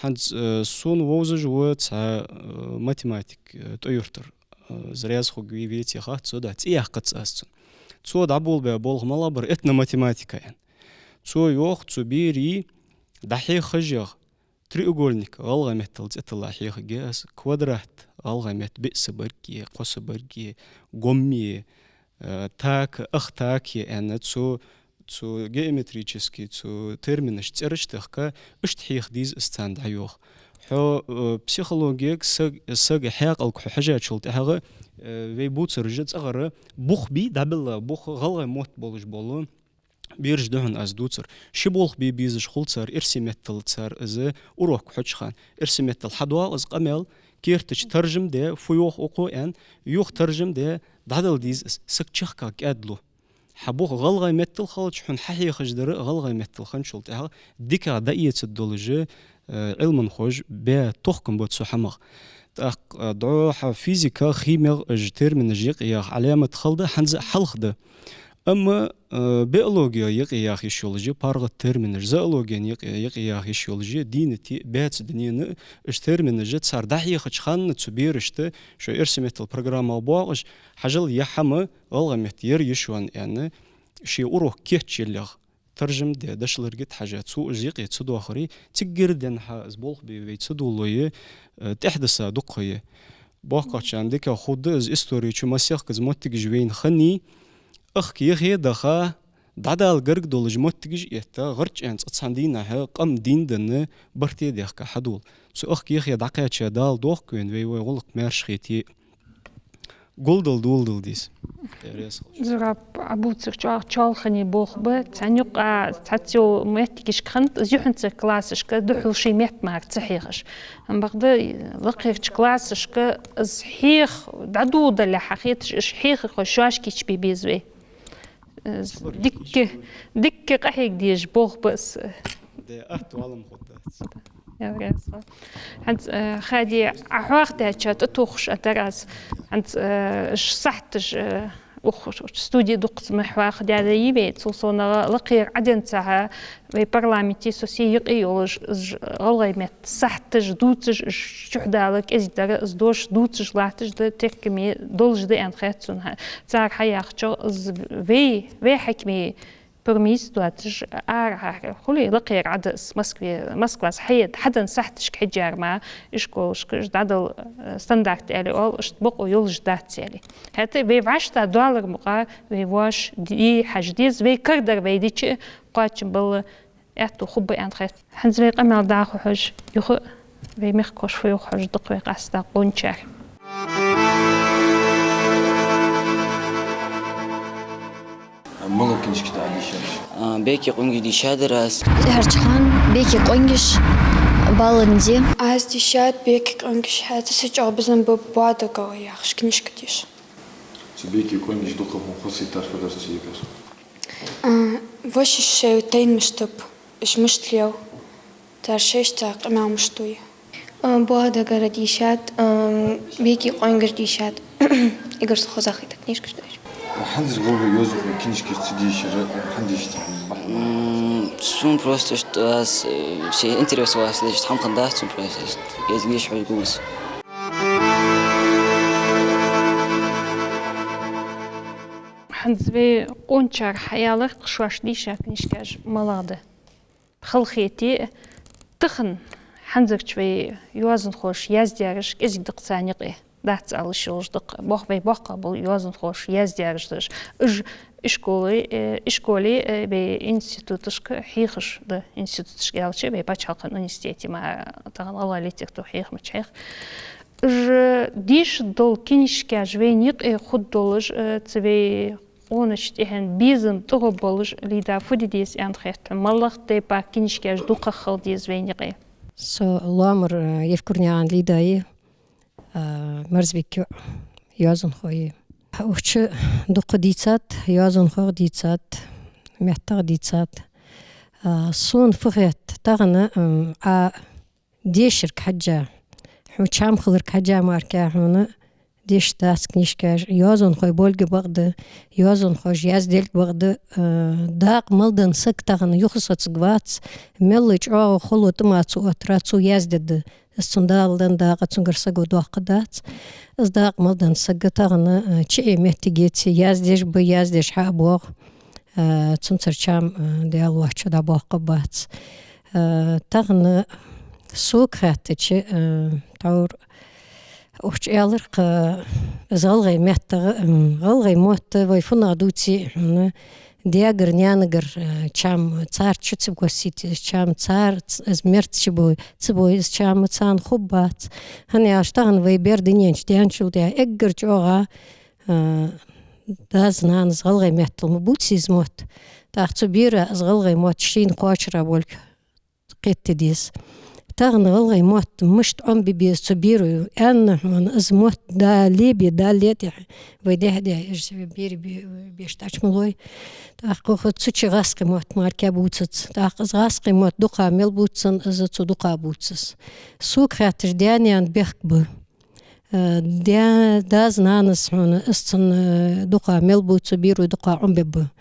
ХӀанз, э, сона вовзаш ва цхьа, э, математик, э, ТӀой-Юртара, э, из раьза хургвий, веций хац, цо да, цӀи яьккхац аз цун. Цо дӀаболабаь болх малагӀа бар, этноматематика аьнна. Цо йоах, цу берий дӀахьехаш ях, треугольник, гӀалгӀай меттала цӀи тилла хьехаргья аз, квадрат, гӀалгӀай метта биъ са баргья, кхо са баргья, гомми, э, така, ах така аьнна, цу, цу геометрически, цу терминаш цӀераш тӀехка, иштта хьеха деза аз царна дӀайоах. Хьо, э, психологега, саг-, сага хьаькъалга хьо хьежачул тӀехьагӀа, э, вай бувцараш цӀагӀара бух бий, дӀабелла бух, гӀалгӀай мотт болаш бола бераш да хьона аз дувцар. Ши болх бе безаш хул цар эрсий меттала, цар из урок хьоча хана. Эрсий меттала хьадоагӀа из къамаьл, кертача таржам де, фу йоах укхо аьнна, юха таржам де, дӀадала деза из, саг чехка кӀаьдлу. Хьа бух гӀалгӀай меттала хилча, хьона хьахьехаш дар гӀалгӀай меттала хинначул тӀехьагӀа дикагӀа дӀаэцаргдолаш, э, Ӏилманхоша баь тохкам ба цу хӀамах. ТӀаккха, э, дӀо хьа физика, химия, уж терминаш юкъе яха Ӏаламат хала да, хӀанз а хьалха да. Амма, э, биология юкъе яха йиш йолаш я паргӀата терминаш, зоологена юкъе, юкъе яха йиш йолаш я дийна те, баьца дунен, уж терминаш цар дӀахьехача хана цу берашта, шо эрсий меттала программах боагӀаш, хьажал, ер хӀама гӀалгӀай метта яр йиш йоанна аьнна, ший урок кийчъяллалехь, таржам де, дошалурге тӀа хьажа, цо уж юкъе ца доахаре, цигара денз хьа из болх бе вай ца долалой, э, тӀехьдаса дукха я. БоккхагӀчарна дика хургда, из истори чу масех кхы моттигаш вайна хиннай, ахка яхе даха, дӀадала гарга долаш моттигаш этта, гӀарчӀен цкъа цхьан дийнахьа къам дийндаь барт дехка хьадоал. Цу ахка яхе дӀакхаьча Дала дохк вайна, вай вай гӀулакх маьрша хете. Гулдал, дулдал дис. Зураб, Ӏа бувцар чӀоагӀа чоалхане болх ба, цхьан юкъа цхьацца йола моттигашка хиннад, из юхьанцара классашка духьал ший метта мара ца хьехаш. Амма бакъда лакхерча классашка из хьеха дӀадоладалехьа хеташ, уж хьехархой шоаш кийчбе беза вай. Э, дикка, дикка къахьега дезаш болх ба из. Де, атта валам хӀотта. Ял раьза хилва. ХӀанз, э, Хади, Ӏа хьоахадаьчоа тӀатохаш а дар аз. ХӀанз, э, уж сахьаташ, э, укх студе дуккхаза ма хьоахадаьдаь я вай, цул совнагӀа лакхера Ӏаденна цхьа вай парламенте со се юкъе йолаш, уж гӀалгӀай метта сахьаташ дувцаш, уж чухьдала кӀезига дар, из дош дувцаш латташ да, теркаме долаш да аьнна хет сона. Цар хьаяхачох, из вай, вай хьакимий премиеш доацаш, ара-, ара, хулий, лакхера Ӏадас Москве, Москвас хьаеда, хьаденна сахьаташка хьежжар ма, ишколашка уж дӀадала, э, стандарт аьле оал, иштта бокъо йолаш дац аьле. ХӀаьта вай вӀаштӀа доаллар мукъа, вай воаш дий хьажа деза, вай карадар вай дича, кхоачам бала аьттув хургба аьнна хет. ХӀанз вай къамаьл дӀахо хьожа, юха вай мехкахоша фу йоах хьожаргда-кх вай къаьстта къоначар. МалагӀа книжкаш да Ӏа дийшараш? А, «Беке къонгаш» дийшадар аз. ТӀеххьарча хана «Беке къонгаш», «Балан ди». Аз дийшад «Беке къонгаш», хӀаьта са чӀоагӀа безам ба «Боадагара» яхаш книжка деша. Цу «Беке къонгаш» дукха мо хозийтар фу дар цу юкъера? А, вошаш шоай тайнаш тӀа, уж мишта лел, цар шоашта къамаьл мишта ду. А, «Боадагара» дийшад, а, «Беке къонгаш» дийшад. Эггара сона хозагӀа хетта книжкаш да уж. ХӀанзарча гӀалгӀай йоазонхой книжкаш ца дийшар хӀана дийшад хьона? М, сона просто, что аз, э, се интерес вац, дийшад хӀама хиннадац сона просто, кӀезига дийша хьожаргва со. ХӀанз вай къоначар хьаялар-кх, шоаш дийша книжкаш малагӀа да. Халахетий, тахан хӀанзарча вай йоазонхоша яздаьраш кӀезига да-кх царна юкъе, дац ала йиш йолаш да-кх, боккх-, вай боккхагӀа бола йоазонхоша яздаьраш да уж. Уж ишколе, э, ишколе, э, вай институташка хьехаш да, институташка аьлча, вай паччахьалкхен университете ма, тахан гӀалгӀай литература хьехамача хьех. Уж дийша дола книжкаш вайна юкъе хургдолаш, э, цу вай къонача тӀехьен безам тӀагӀоргболаш, Лида, фу де деза аьнна хет хьона, малагӀа тайпара книжкаш дукхагӀа хила деза вайна юкъе? Со Лоамара, э, Евкурнаькъан Лида я, э, Марзбика йоӀ, йоазонхо я. Укх чу дукха дийцад, йоазонхох дийцад, меттах дийцад. Э, сона фу хет, тахан, м, Ӏа дешарга хьежжа, хьона чам хиларга хьежжа мара-кх хьона дешаргдац книжкаш, йоазонхой болга бакъда, йоазонхоша яздаьлга бакъда, э, дакъа мел денна саг тахан юхасоцаргвац, мел чӀоагӀа хало тӀа ма цо оттар, цо яздергда. Из цунна Дала денна дакъа цунгара саго доаккхаргдац. Из дакъа мел денна саг тахан, э, чу Ӏе моттиге ца яздеш ба, яздеш хьа а боагӀа. Э, цунцара чам, э, Даьла воацача дӀабоаккхаргбац. Э, тахан сога хаьттача, э, тхьовра укх чу аьлар-кх, из гӀалгӀай меттагӀа, м, гӀалгӀай мотт вай фуннагӀа дувце, хьона, даьгара, наьнагара, э, чам, царца чу ца воссийте из чам, цар ц-, из мерза ца бой, ца бой из чам, царна хургбац. ХӀана аьлча тахан вай бер дунен чу даьнначул тӀехьагӀа эггара чӀоагӀа, э, дас-нанас гӀалгӀай меттала ма бувций из мотт. ТӀаккха цу бера из гӀалгӀай мотт шийна кхоачара болга кхетаде деза. Тахан гӀалгӀай мотт мишта Ӏомабе беза цу беро, аьнна хьона, из мотт дале бе, дале тӀехьа, вай дехьа-дехьа уж берий бе-, беш тӀа чу ма лой. ТӀаккха хӀанз цу чу гӀазкхий мотт мара-кх бувцац. ТӀаккха из гӀазкхий мотт дукха мел бувцац, из цу дукха бувцац. Сога хаьттача, даь-наьна бехк ба. Э, даь-, дас-нанас хьона, из цун, э, дукха мел бувцац, берий дукха Ӏомабергба.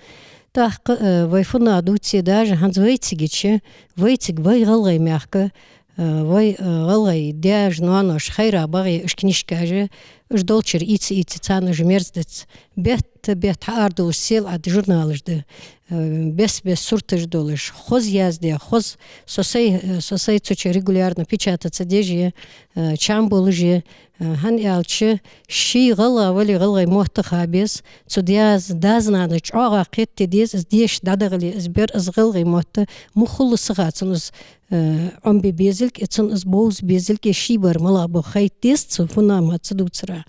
ТӀаккха, э, вай фуннагӀа дувце, даже хӀанз вай цига чу, вай цига, вай ГӀалгӀай мехка, э, вай, э, гӀалгӀай даьша, ноаноша хайра багӀе уж книжкаш, уж долчара ийца-ийца царна уж мерза дац. Бетта-бетта хьаара долаш сел Ӏад журналаш да, э, бес-бес сурташ долаш, хоза яздаь, хоза, со сай, э, со сай цу чу регулярно печататься деш я, э, чам болаш я, э, хӀана аьлча, ший гӀалгӀа вале, гӀалгӀай мотт ха беза, цу дас-, дас-нанас чӀоагӀа кхетаде деза, из деша дӀадахале, из бер, из гӀалгӀай мотт муххале саха цунна из, э, Ӏомабе безилга, э, цунна из бовза безилга, э, ший бар малагӀа ба хайта деза цу фуннагӀа мотт ца дувцара.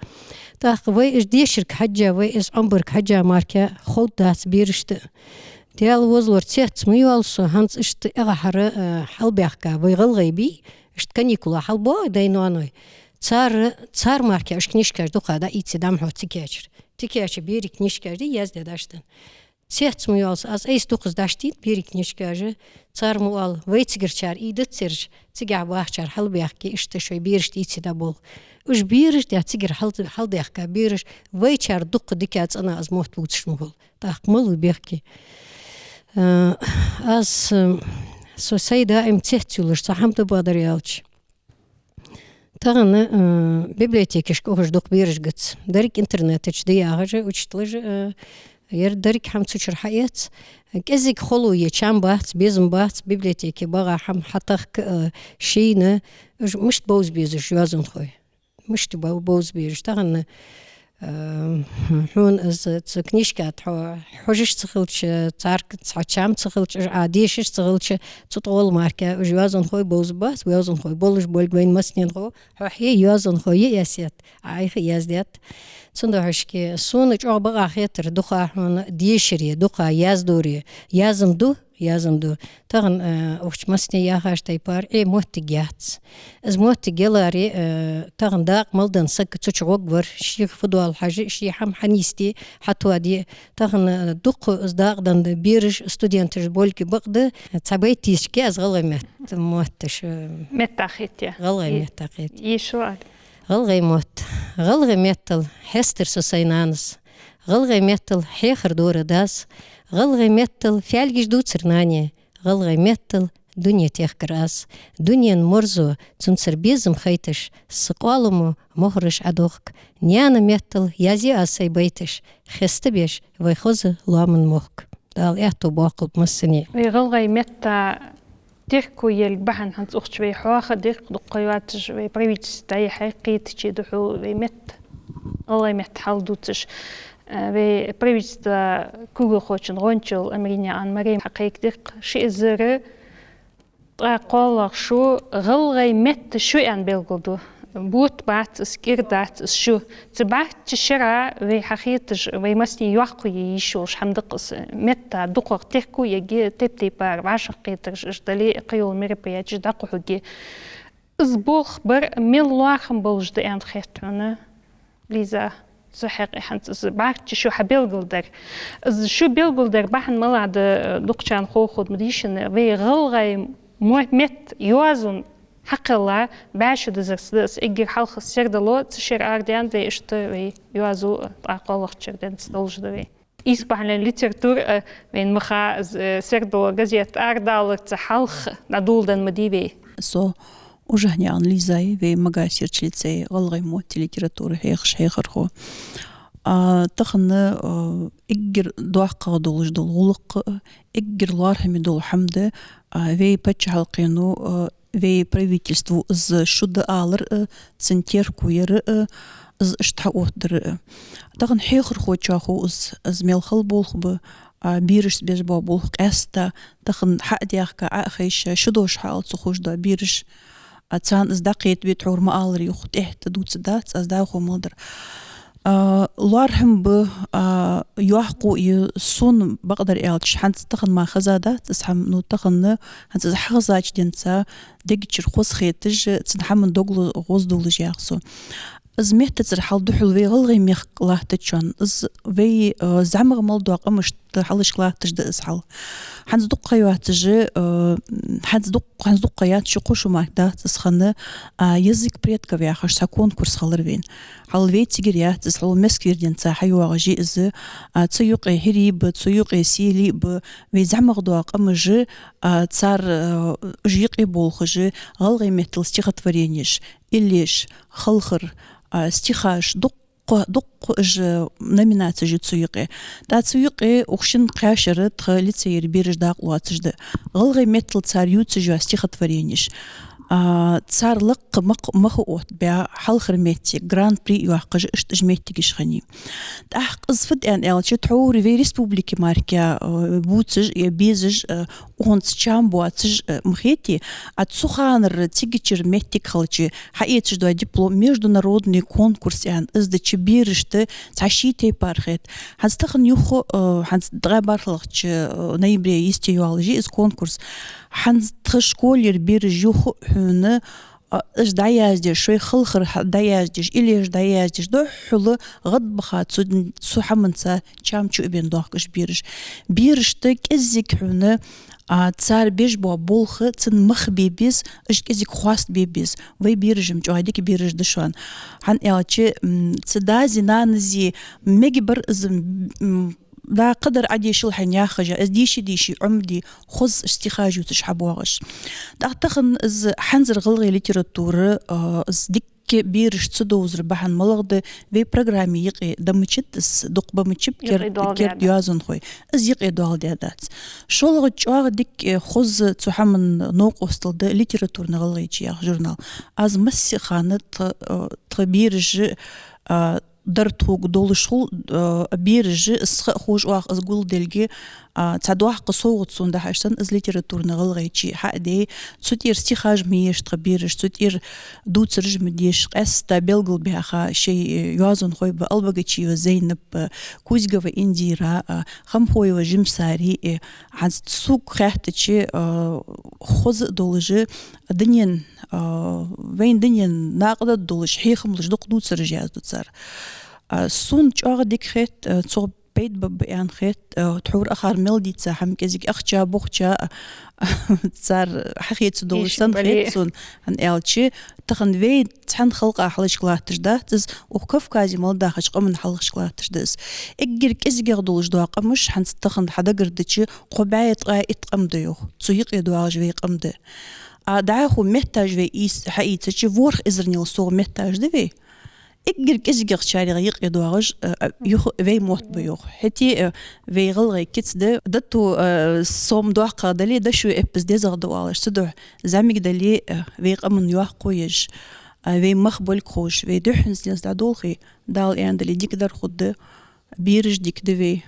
ТӀаккха вай уж дешарга хьежжа, вай из Ӏомабарга хьежжа мара-кх ховргдац берашта. Даьла возалора цецъяь ма йоалл со, хӀанз иштта эгӀа хьара, э, хьалбаьхка вай гӀалгӀай бий, иштта каникулах хьалбоагӀий дай-ноаной. Цар, цар мара-кх уж книжкаш дукха дӀаийце дӀа ма хьо ца кийчар. Ца кийча берий книжкаш да яздаь дӀа аш дан. Цецъяь ма йоалл со, аз айса дукхаза дӀа аш дийна берий книжкаш, цар ма оал, вай цигарчар ийдацараш, цигахьа бахачар хьалбаьхке, иштта шоай берашта ийце дӀаболх. Уж бераш да цигара хьал-, хьалдаьхка бераш, вайчар дукха дика цӀена из мотт бувцаш ма хул. ТӀаккха малув бехке. Э, аз, э, со сай даим цецъюлаш цхьа хӀама да, бакъдар аьлча. Тахан, э, библиотекашка ухаш дукха бераш гац. Деррига интернета чу да яхаш, учителаша, э, ер деррига хӀама цу чура хьаэц. КӀезига хало я, чам бац, безам бац, библиотеке багӀа хӀама хьатахка, э, шийна, уж мишта бовза безаш йоазонхой. Мишта бо-, бовза безаш. Тахан, э, хьона из цу книжка тӀа хьо хьожаш ца хилча, царга цхьа чам ца хилча, уж Ӏа дешаш ца хилча, цу тӀагӀолла мара-кх уж йоазонхой бовзаргбац, йоазонхой болаш болга вайна массанена хов, хьо хье йоазонхо я, Эсет, Ӏайха яздаьд. Цудухьа-кх сона чӀоагӀа бакъахьа хетар дукха хьона дешаре, дукха яздаре, язам да, язам да. Тахан, э, укх чу массане яхача тайпара, Ӏе моттиг яц. Из моттиг яларе, э, тахан дакъа мел денна саг цу чу гӀоргвар, шийх фу доал хьажа, ший хӀама хьанийсде, хьатоаде. Тахан, э, дукха из дакъа денна бераш, студенташ болга бакъда, цхьа байт дийшача-кх аз гӀалгӀай мет-, мотташ, э, меттах хете. ГӀалгӀай меттах хете. Ешо ала. ГӀалгӀай мотт. ГӀалгӀай меттала хьестар со сай нанас. ГӀалгӀай меттала хьехар дора дас. ГӀалгӀай меттала фаьлгаш дувцар нане. ГӀалгӀай меттала дуне техкар аз. Дунен марзо, цунцара безам хайташ, са къоаламо мохараш Ӏодохк. Наьна меттала язъю аз сай байташ, хестабеш вай хоза лоаман мохк. Дала аьттув боаккхалба массане. Вай гӀалгӀай метта терко елга бахьан хӀанз укх чу вай хьоаха дерг дукха йоацаш, вай правительство дӀаяхьар кхетаче духьал вай метта, гӀалгӀай метта хьал дувцаш, э, вай правительства кулгалхочун гӀончал Амринаькъан Марема хьакхайкадир-кх, ши эзар ткъаь кхоалагӀа шу гӀалгӀай метта шу аьнна белгалду. Бутт бац из, кӀира дац из шу. Цу бӀарчча шера вай хьахеташ, вай массане йоккха е йиш йолаш хӀама да-кх из. Метта дукхагӀа терко ергья, тайп-тайпара вӀашагӀкхетараш, иштта дале а кхыйола мероприятеш дӀакхухьаргья. Из болх бар мел лоархӀам болаш да аьнна хет хьона, Лиза? Цу хьакъехьа хӀанз из бӀарчча шу хьабелгалдар. Из шу белгалдар бахьан малагӀа да, дукхачарна ховргда ма дий шоана, вай гӀалгӀай мо-, метта йоазон хьакхелла бӀаь шу дизар са да из, эггара хьалха сердало, цу шера арадаьннад вай иштта вай йоазув ткъаь кхоалагӀча шера денз долаш да вай. Исбахьален литература, э, вайна ма ха, э, сердало газет арадаларца хьалха дӀадоладенна ма дий вай. Со Ужахнаькъан Лиза я вай Магасерча лицейча гӀалгӀай мотти литература хьехаш хьехархо. А, тахан, а, эггара доккхагӀа долаш дола гӀулакх а, эггара лоархӀаме дола хӀама да, а, вай паччахьалкхено, а, вай правительство из шу да алар а, цун терко яр а, из иштта хьаоттадар а. Тахан хьехархочоа хов из, из мел хала болх ба, а, берашца беш бола болх къаьстта, тахан хьа а даьхка, Ӏо а хайша, шу долаш хьаала ца ховш дола бераш, а, царна из дӀакхетабе тхьовра ма аллара, юха тӀехьа дувца дац, аз дӀахо мел дар. А, лоархӀам ба, а, йоккха я, сона бакъдар аьлча, хӀанз тахан мара хеза дац из хӀама, ну, тахан, хӀанз из хьахезача денз дег чура хоза хеташ, цун хӀаман дог ло-, гӀоздувлаш ях со. Из меттацара хьал духьал вай ГӀалгӀай мехка латтачоа, из вай, а, зӀамагӀа мел дола къамашта хьалхашка латташ да из хьал. ХӀанз дукха ха йоацаш, а, хӀанз дукха, хӀанз дукха ха яц, ши-кхо шу мара дац из хинна, а, «Язык предков» яхаш цхьа конкурс хилар вайна. Хьал вай цигара яц из, хьал Москвера денз хьайоагӀаш я из, а, цу юкъе хӀирий ба, цу юкъе селий ба, вай зӀамагӀа дола къамаш, а, цар, а, уж юкъе болхаш, гӀалгӀай меттала стихотворенеш, иллеш, халхар, а, стихаш, дуккха, дуккха уж номинацеш я цу юкъе. ТӀаккха цу юкъе укх шин кхаь шера тха лицейера бераш дакъа лоацаш да. ГӀалгӀай меттала цар ювцаш йола стихотворенеш, а, цар лакха мах-, мах оттабаь, хьалхара моттиг, гран-при йоаккхаш, иштта уж моттигаш хиннай. ТӀаккха из фуд аьнна аьлча, тхьовра вай республике мара, а, бувцаш е безаш, а, укхунца чам боацаш, а, ма хетий, а цу ханара цигачара моттиг хилча, хьаэцаш дола диплом, международный конкурс аьнна, из дича берашта цхьа ший тайпара хет. ХӀанз тахан юха, а, хӀанз ткъаь бархӀлагӀча, а, ноябре йисте йоалаш я из конкурс. ХӀанз тха школера бераш юха хьона, а, уж дӀаяздеш, шоай халхар хьа-, дӀаяздеш, иллеш дӀаяздеш, духхьал гӀадбаха цу, цу хӀаманца чам чу а бена доахкаш бераш. Берашта кӀеззига хьона, а, цар беш бола болх, цун мах бе беза, уж кӀезига хоастабе беза. Вай бераш-м чӀоагӀа дика бераш да шоана. ХӀана аьлча, м, цу дази-нанази мегаргбар из, м, да, кхыдар Ӏадешал хьайна яхаш, из дийша-дийша Ӏомаде, хоза стихаш ювцаш хьабоагӀаш. ТӀаккха тахан из хӀанзара гӀалгӀай литература, а, из дикка бераш ца довзара бахьан малагӀа да, вай программе юкъе да мичад из, дукха ба мичаб, юкъе кер-, доал керда даьдац. Йоазонхой. Из юкъе доал даьдац. ШоллагӀа, чӀоагӀа дика, э, хоза цу хӀаман новкъостал да «Литературный ГӀалгӀайче» яха журнал. Аз массе а хана тха, э, тха бераш, э, дар тхога долаш хул, а, бераш, из ха а ховш оаха из гулделга, а, цхьа доккха совгӀат сона да хьажа санна, из «Литературный ГӀалгӀайче» хьа а дей, цу тӀера стихаш ма еша тха бераш, цу тӀера дувцараш ма деша, къаьстта белгалбаьха шоай, э, йоазонхой ба: Албогачиева Зейнап, а, Кузьгова Индира, а, Хамхоева Жимсари, э, хӀанз сога хаьттача, а, хоза а долаш, дунен, а, вайна дунен накъадаргдолаш, хьехам луш дукха дувцараш язду цар. А, сона чӀоагӀа дика хет, а, цох пайда бергба аьнна хет, а, тхьовра акхар мел дийца хӀама кӀезига ахча, бохча, а, цар хьахеца долаш санна хет сона, хӀана аьлча, тахан вай цхьан халкъа хьалхашка латташ дац из, укх Кавказе мел дахача къаман хьалхашка латташ да из. Эггара кӀезигагӀа долаш дола къамаш, хӀанз тахан хьадагардича, кхо бӀаь ткъаь итт къам да юха, цу юкъе доагӀаш вай къам да. А дӀахо метташ вай ийс-, хьаийцача, ворхӀ эзарнел совгӀа метташ да вай. Эггара кӀезигагӀчарех юкъе доагӀаш, а, а, юха вай мотт ба юха. ХӀаьта, а, вай гӀалгӀай кица да, дату, а, сом доккхагӀа дале, дошув эппаз дезагӀа да оалаш, цудухьа зӀамига дале, а, вай къаман йоккхо еш, а, вай мах болга ховш, вай духхьал низ дӀадолхе, Дала аьнна дале, дикадар хургда, бераш дика да вай.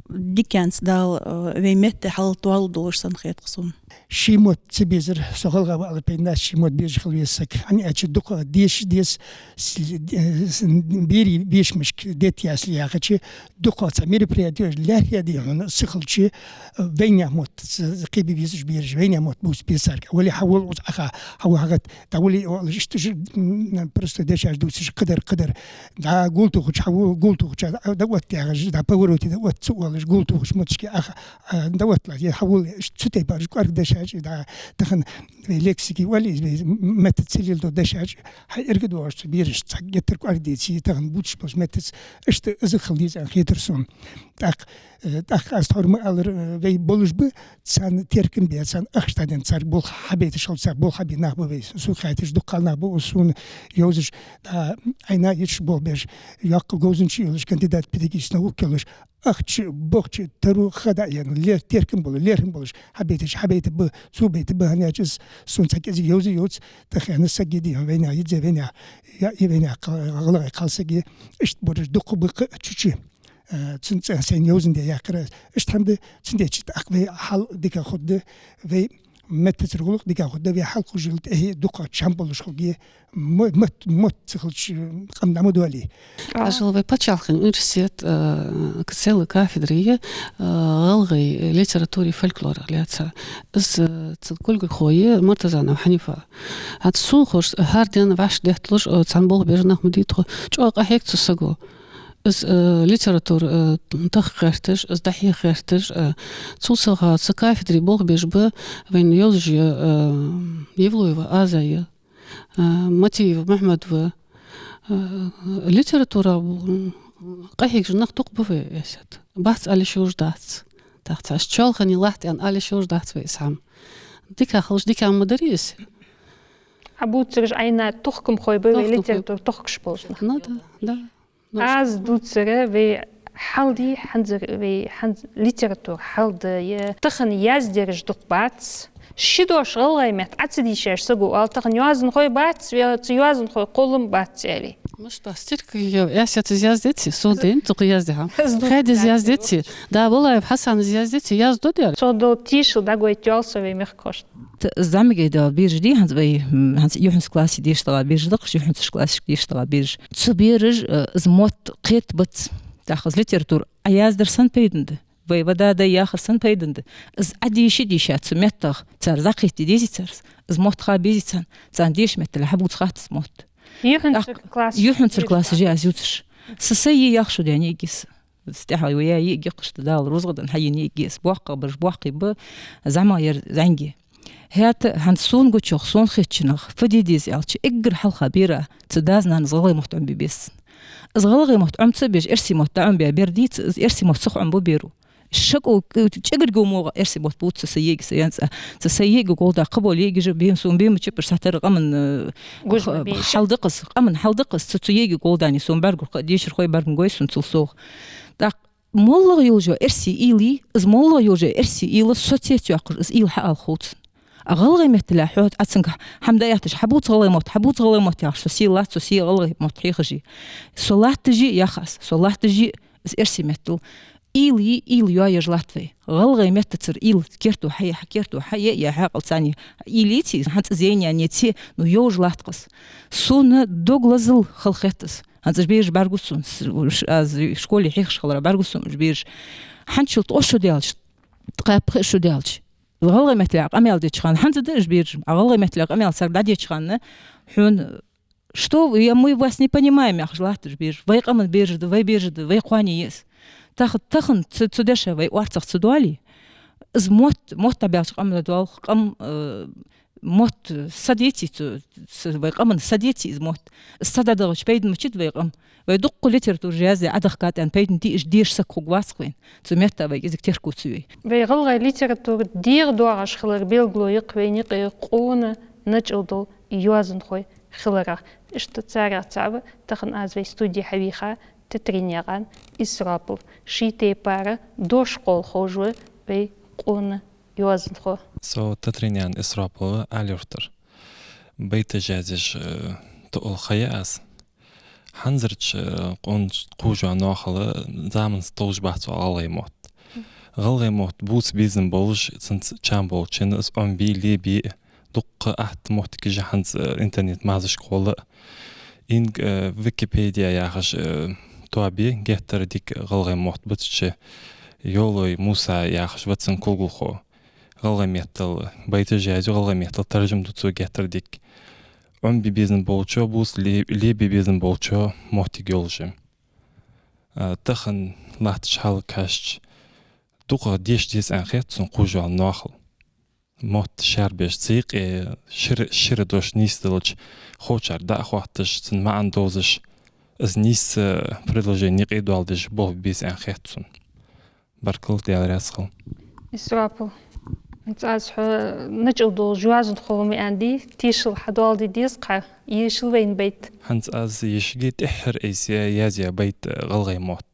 Диканца Дала, э, вай метте хьал тоалургдолаш санна хет-кх сона. Ший мотт ца безар, со гӀалгӀа ва аьле пайда бац, ший мотт безаш хила веза саг. ХӀана аьлча дукха деша деза, с-, э, с-, берий бешамашка детта ясли яхача, дукха цхьа мероприятеш лаьрхӀа де хьона ца хилча, э, вайнаьха мотт ца, кхебе безаш бераш, вайнаьха мотт бувца беза царга. Вале, хьавола укхаза Ӏоха, хьавола хьагӀатта, дӀавале оалаш, иштта уж, м, просто дешаш дувцаш, кхыдар, кхыдар. ДӀа гул тухача, хьавола гул тухача, дӀа, дӀаотта яхаш, дӀа повороте дӀаотта ца оалаш, гул тухача мотт шке Ӏоха, а, дӀаотталахь, е хьавола, цу тайпара уж кӀоарга дешаш, да, тахан вай лексика оал из, вай меттаца леладу дешаш, хьаэргадоагӀаш цу берашта цхьа геттара кӀоаргдеце, тахан бувцаш болча меттаца, иштта из хила деза аьнна хетар сона. ТӀаккха, э, тӀаккха аз тхьовра ма аллара, э, вай болаш ба, царна теркам бе, царна ахча дӀаденна, цар болх хьабайташ хилча, цар болх хьабе нах ба вай. Сога хаьттача дукха нах ба, сона йовзаш, да, Ӏайна йиташ болх беш, йоккха говзанча йолаш, кандидат педагогических наук йолаш, ахча, бохча, таро хада ян, лер-, теркам бола, лерхӀам болаш, хьабайташ, хьабайта ба, цо байта ба, хӀана аьлча из сона цхьа кӀезига йовза йоц, тӀаккха аьнна саг я дий хьона вайнаьха, йизза вайнаьха, я, я вайнаьха кхал-, гӀалгӀай кхалсаг я, иштта бораш дукха ба-кх чу-чу. Э, цун цӀен сайна йовзандаь яьккхар аз. Иштта хӀама да, цудухьа тӀаккха вай хьал дика хургда, вай меттацара гӀулакх дика хургда, вай хьалкхужал тӀехье дукха чам болаш хургья, мо-, мотт, мотт ца хилча, къам дӀа ма доалий. Хьажал, вай паччахьалкхен университет, э, к-, цхьайола кафедра я, э, гӀалгӀай литературеи фольклореи лаьца. Из, э, цун кулгалхо я Муртазанов Хьанифа. ХӀанз сона ховш, хӀара ден вӀашагӀдетталуш, э, цхьана болх беш нах ма дий тхо, чӀоагӀа къахьег цу саго. Из, э, литература, э, тахка гӀерташ, из дӀахьеха гӀерташ, э, цул совгӀа цу кафедре болх беш ба вайна йовзаш я, э, Евлоева Аза я, э, Матиев Мухьмад ва. Э, литература, м, къахьегаш нах дукха ба вай, Эсет. Бац ала йиш йолаш дац. ТӀаккха цхьа чоалхане латт аьнна ала йиш йолаш дац вай из хӀама. Дика хилча, дика ма дарий из. Ӏа бувцараш Ӏайна тохкамхой ба вай, тохкамхой, литература тохкаш болаш нах. Ну да, да. Аз дувцар вай хьал дий, хӀанзар вай хӀанз-, литература хьал да е, тахан яздераш дукха бац. Ши дош гӀалгӀай метта Ӏа ца дийшаш саго оал, тахан йоазонхой бац, ве-, цу йоазонхой кхоллам бац аьле. Мишта, стирка я, Эсет из яздеций, со ден, цу кхы язде хӀама. Хадис яздеций, да, Валаев Хьасан из яздеций, яздо дер. Цо дола тешал дӀагойта йоал со вай мехкахошта. Т-, зӀамига дала бераш дий хӀанз вай, м, хӀанз юххьанцарча классе дешаш дола бераш да-кх уж, юххьанцарча классашка дешаш дола бераш. Цу бераш, э, из мотт кхетаргбац, тӀаккха из литература Ӏа яздар санна пайдана да, вай вада дай яхар санна пайдана да. Из Ӏа дийша дийша цу меттах цар дӀакхетаде дезий цар из, из мотт ха безий царна, царна деша меттала хьабувца хатта из мотт. Юххьанцарча классе, юххьанцарча классе я аз ювцаш. Са сай я яхаш ва ден йиӀиге са. Из тӀехьа вай я йиӀиге кхашта Дала рузкъа денна хьаена йиӀиге са. БоккхагӀбараш боккхий ба, зӀамагӀа яр зӀамига. ХӀаьта хӀанз сона гучох, сона хетачох, фу де деза аьлча, эггара хьалха бера цу дас-нанас гӀалгӀай мотт Ӏомабе беза цунна. Из гӀалгӀай мотт Ӏомаца беш, эрсий мотт дӀаӀомабаь бер дий из, из эрсий мотт сиха Ӏомабу беро. Шакъо, чӀагаргу мугӀа эрсий мотт бувца са йиӀиге са янца. Са, са йиӀиге гӀолла да кхыбола йиӀигаш бе, сона бе ма чу паш сатар къаман, э, гуж ма бе. Хьал да-кх из, къаман хьал да-кх из, цу, цу йиӀиге гӀолла дани сона бӀаргагургба-кх, дешархой бӀаргагургья сона цул совгӀа. ТӀаккха моллагӀа йолаш йола эрсий уйла, из моллагӀа йолаш йола эрсий уйла соцсеташ йоаккхаш, из уйла хьаала хов цунна. А гӀалгӀай меттала хьо Ӏа цунга хӀама дӀаэтташ, хьабувца гӀалгӀай мотт, хьабувца гӀалгӀай мотт яхаш, со сий латт, со сий гӀалгӀай мотт хьехаш я. Со латташ я, яха аз, со латташ я из эрсий меттала. Уйла, уйла йоаеш латт вай. ГӀалгӀай меттацара уйла керто хьае, керто хьае, е хьаькъал цани уйла йиций, хӀанз зенен яций, ну, йовш латт-кх из. Сона дог лазал хала хет из. ХӀанз уж бераш бӀаргагу сона, с-, уж, аз школе хьехаш хиларах бӀаргагу сона уж бераш. ХӀанзчул ткъо шу даьлча, ткъаь пхи шу даьлча, гӀалгӀай меттала къамаьл деча хана, хӀанз а да уж бераш, а гӀалгӀай меттала къамаьл царга дӀадеча хана, хьона, что вы, я, мы вас не понимаем, яхаш латт уж бераш. Вай къаман бераш да, вай бераш да, вай кхоане я из. Тах-, тахан цу, цу деша вай орцах ца доале, из мотт, мотт дӀабаьлча къам дӀадоал-кх, къам, э, мотт са деций цу, с-, вай къаман са деций из мотт? Из са дӀадахача пайда мичад вай къам? Вай дуккха литература яздаь Ӏодахкад аьнна пайдана дий, уж деша саг хургвац-кх вайна. Цу метта вай кӀезига терко ца йой. Вай гӀалгӀай литература дегӀа доагӀаш хилар белгало я-кх вайна юкъе къона начӀал дола йоазонхой хиларах. Иштта царех цаӀ ва тахан аз вай студе хьавийха Тетринаькъан Исропил. Ший тайпара дош кхолла ховш ва вай къона йоазонхо. Со Тетринаькъан Исропил ва, Али-Юртара. Байташ язъеш, э, тоъал ха я аз. ХӀанзарча, э, къона кхувш йола ноахал, заманца толаш бац оал гӀалгӀай мотт. ГӀалгӀай мотт бувца безам болаш, цунца чам болчунна из Ӏомабе, лебе, дуккха атта моттигаш я хӀанз, э, интернет-марзашка гӀолла. Инг-, э, Википедия яхаш, э, тоаба я, геттара дика гӀалгӀай мотт ба цу чу. Йовлой Муса яхаш ва цун кулгалхо. ГӀалгӀай меттала байташ язъю, гӀалгӀай меттала таржам ду цо геттара дика. Ӏомабе безам болчо, бувца ле-, лебе безам болчо моттиг йолаш я. А, тахан латтача хьалага кхаьчача, дукхагӀа деша деза аьнна хет сона кхувш йола ноахал. мотт шаьрбеш, цу юкъе шира, шира дош нийсделча, ховчар дӀа а хоатташ, цун маӀан довзаш, из нийса предложени юкъе доаладеш болх бе беза аьнна хет сона. Баркал, Даьла раьза хилва. Исрапил, хӀанз аз хьо начал долаш йоазонхо ва ма аьннадий, тешал хьадоаладе деза-кх, ешал вайна байт. ХӀанз аз ешаргья тӀеххьара айса язъяь байт, э, «ГӀалгӀай мотт».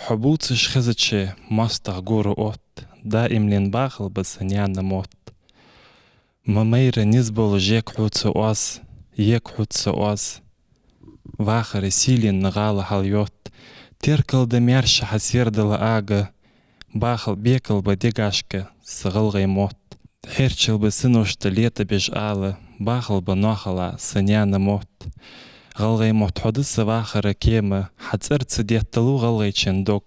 Хьо бувцаш хезача моастагӀа гора отт, даимлен бахалба са наьна мотт. Ма майра низ болаш ег хьоца оаз, ег хьоца оаз. Вахара сийленна гӀала хьалйотт. Теркал да маьрша хьа сердала ага, бахал бекал ба дегашка са гӀалгӀай мотт. Хьерчал ба синошта лета беш ала, бахалба ноахала са наьна мотт. ГӀалгӀай мотт, хьо да са вахара кема, хьа цӀерца детталу гӀалгӀайчен дог.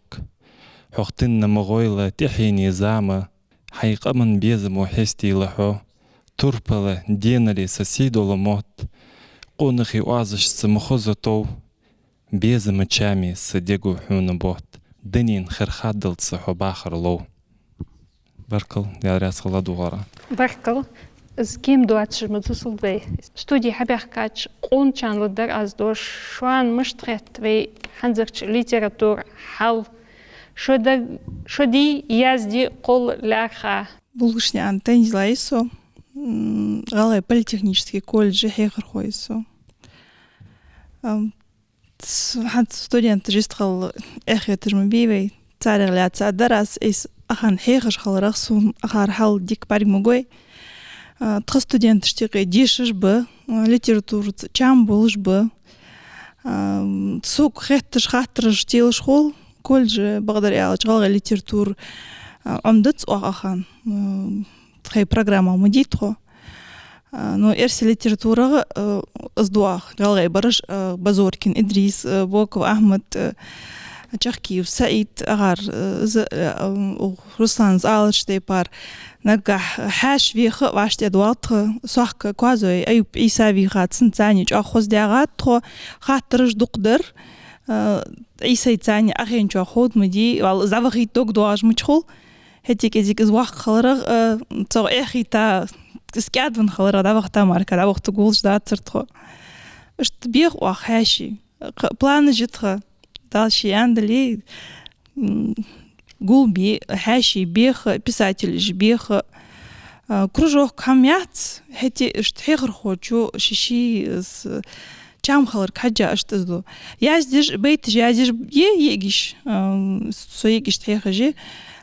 Хьох тинна ма гӀойла тӀехьенна зама, хьай къаман безамо хьестийла хьо. Турпала денали са сий дола мотт, къонахий оазашца ма хоза тов, безама чами са дего хьона бутт, дунен хер хаддалца хьо бахар лов. Баркал, Даьла раьза хилва ладувгӀара. Баркал. Из кема доацаш ма дусалда вай. Студе хьабаьхкача къоначарна ладар аз дош, шоана мишта хет вай хӀанзарча литература хьал? Шо дар, шо дий, язде кхолла лаьрхӀа? Булгушнаькъан Танзила я со, м, ГӀалгӀай политехнически колледжа хьехархо я со. Ам, ц-, хӀанз студенташ йистхила эхь хеташ ма бий вай. Царех лаьца дар аз, айса ахьан хьехаш хиларах, сона акхар хьал дика бӀарг ма гой. А, тха студенташта юкъе дешаш ба, а, литератураца чам болаш ба. А, сога хетташ хаттараш телаш хул, колледжа, бакъдар аьлча, гӀалгӀай литература, а, Ӏомадац оаха ахьан, а, тхай программах ма дий тхо. А, ну, эрсий литературах, а, из ду оаха, гӀалгӀай бараш, а, Базоркин Идрис, а, Боков Ахьмад, а, Чахкиев СаӀид, акхар, а, из, а, а, Руслана алача тайпара. Нагахь хьаьша веха вӀаштӀехьадоал тха, сохка Коазой Аюп Ӏийса вийха, цунца цхьана чӀоагӀа хоза даьгӀад тхо, хаттараш дукха дар, а, Ӏийсайца цхьана Ӏохайначоа ховда ма дий, валла из дӀавахийта дог доагӀаш мича хул. ХӀаьта кӀезига из воккха хиларах, а, цох эхь хийтта, из кӀаьдвенна хиларах дӀавахийта мара, дӀавахийтаргволаш дацар тхо. Иштта бех оаха хьаьший. Кхы планаш я тха, Дала ше аьннадале, м, гулбе, хьаьший беха, писателаш беха. А, кружок хӀама яц, хӀаьта иштта хьехархочо ший-ший, с-, чам хиларга хьежжа иштта из ду. Яздеш, байташ яздеш я йиӀигаш, ам, со йиӀигашта хьехаш я.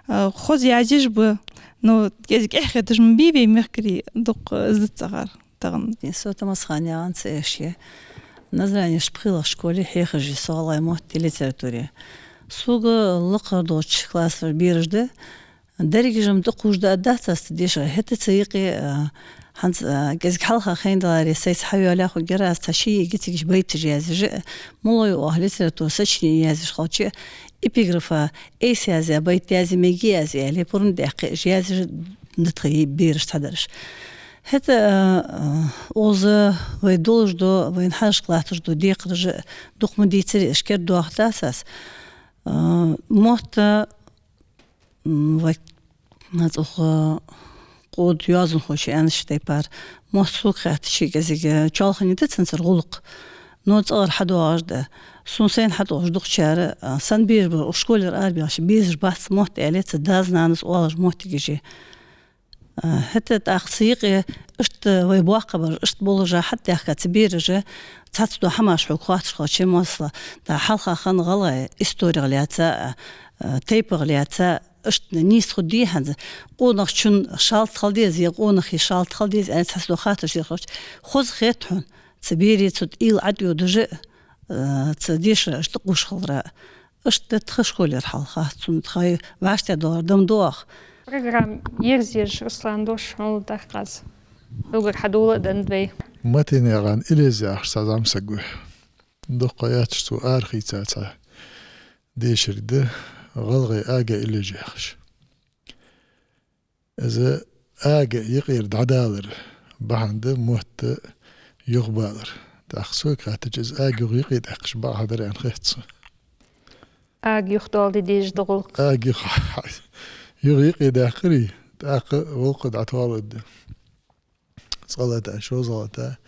А, хоза яздеш ба, но кӀезига эхь хеташ ма бий вай мехкарий, дукха из дац акхар тахан. Со Тамасханаькъан Цаэш я. Назранеш пхелагӀча школе хьехаш я со гӀалгӀай мотт а, литература а. Сога лакхара долча классашка бераш да. Дерригаш-м тӀакхувш да а дац аз цу дешах, хӀаьта цу юкъе, а, хӀанз, а, кӀезига хьалха хайна даларе, сайца хьайоалаяь хургьяр аз, цхьа ши йиӀига цига байташ язъеш а, мел йола оаха литература сочинени язъеш хилча а, эпиграфа айса язъяь байт язъе мегаргья аз аьле, пурам даьккха уж язъеш да тха бераш, цхьадараш. ХӀаьта, а, а, укхаза вай долаш дола, вайна хьалхашка латташ дола декхараш а дукха ма дийцар, уж кердадоахаргдац аз. А, мотт, м, вай, хӀанз укх къода йоазонхоша аьннача тайпара, мотт сога хаьттача кӀезига чоалхане да цунцара гӀулакх. Но цӀагӀара хьадоагӀаш да. Сона сайна хьатӀаоалаш дукхачар, а, са бераш бар, укх школера арабаьхача, безаш бац мотт аьле, цу дас-нанас оалаш моттигаш я. А, хӀаьта тӀаккха цу юкъе иштта вай боккхагӀбараш, иштта болаш хьатӀадаьхка цу бераша, цхьацца дола хӀамаш хьога хоатташ хилча, масала, тӀаккха хьалха хинна гӀалгӀай исторех лаьца, а, тайпах лаьца, иштта нийса хургдий хӀанз, къонахчун шалта хила деза, е къонахий шалта хила деза аьнна цхьацца дола хаттараш дӀахьош, хоза хет хьона, цу берий цу тӀа уйла ӀотӀадодаш а, а, цу дешара иштта къувш хилара. Иштта да тха школера хьал, хац сона, тхоай вӀаштӀехьадалар да-м доагӀа. Программа ерзаеш, Руслан, дош хьона лургда-кх аз. Уггар хьадоладеннад вай. Матенаькъан Илез яхаш цхьа зӀамсаг ва. Дукха ха яц цо арахийца цхьа дешарг да, «ГӀалгӀай ага Илез» яхаш. Из ага юкъера дӀадалар бахьан да мотт юхабалар. ТӀаккха сога хаьттача, из ага юха юкъе даьккхача бакъахьа дар аьнна хет сона. Ага юха доаладе дезаш да гӀулакх. Ага юха, юха юкъе даьккхарий, ТӀаккха гӀулакх дӀатоаладу. Цкъа лата, шозза лата,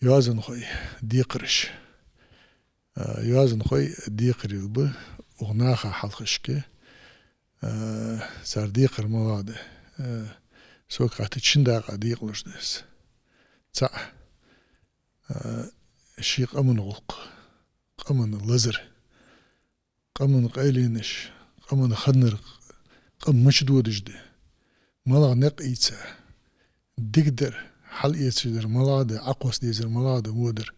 йоазонхой декхараш. А, йоазонхой декхарийла ба укх наха хьалхашка. А, цар декхар малагӀа да? А, сога хаттача, шин дакъа декъалуш да из. ЦаӀ, а, ший къаман гӀулакх, къаман лазар, къаман къайленаш, къаман ханнар, къам мича додаш да, малагӀа никъ ийца, дикадар, хьалэцаш дар малагӀа да, Ӏокхосса дезар малагӀа да, водар.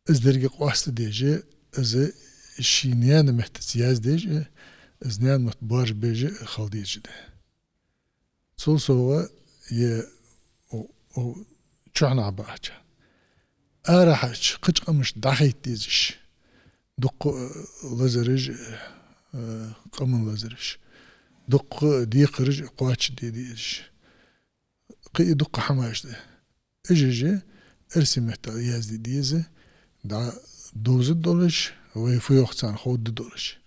Из деррига къоастадеш, из ший наьна меттаца яздеш, из наьна мотт боаржабеш хила дезаш да. Цул совгӀа е о, о, чухьнахьа баьча, арахьарча кхыча къамашта дӀахайта дезаш, дуккха, э, лазараш, э, къаман лазараш, дуккха декхараш кхоачашде дезаш. Кхы а дуккха хӀамаш да. Уж, уж эрсий меттала язде деза, дӀадовзаргдолаш, вай фу йоах царна ховргдолаш.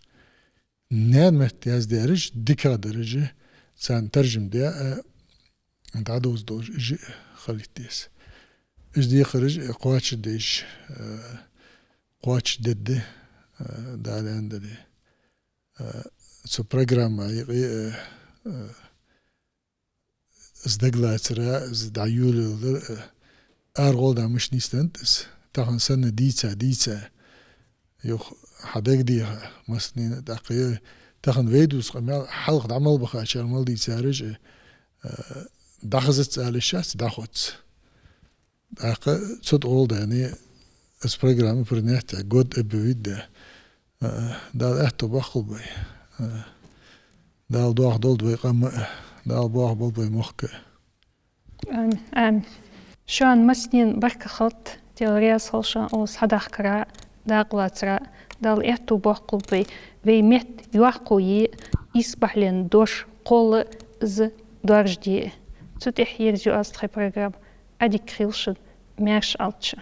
Наьна метта яздаьраш дикагӀа дараш, царна таржам даь, э, дӀадовзаргдолаш уж хилийта деза. Уж декхараш, э, кхоачашдеш, э, кхоачашдергда, э, Дала аьнна дале. Э, цу программа юкъе, э, э, из дагалацар, из дӀайолаялар, э, аргӀолла мишта нийсденнад из. Тахан санна дийца, дийца, юха хьадагадеха массанена, тӀаккха е тахан вай дувца къамаьл хьалха дӀа мел бахачар мел дийцараш, э, дӀахазац ала йиш яц, дӀахоз. ТӀаккха цу тӀа гӀолла даьнна, из программа принять даь, год а бовийта, э, Дала аьттув боаккхалба вай. Э, Дала дохадолда вай къам а, Дала боахаболба вай мохк а. Амин, амин. Шоана массанена баркал хилда, Даьла раьза хилва шоана укхаза хьадахкара, дакъа лацара. Дала аьттув боаккхалба вай, вай метта йоккха е, ийс бахьан дош кхолла, из доаржаде. Цу тӀехьа ерзаю аз тха программа. Ӏадика хийла шун, маьрша Ӏалда шо.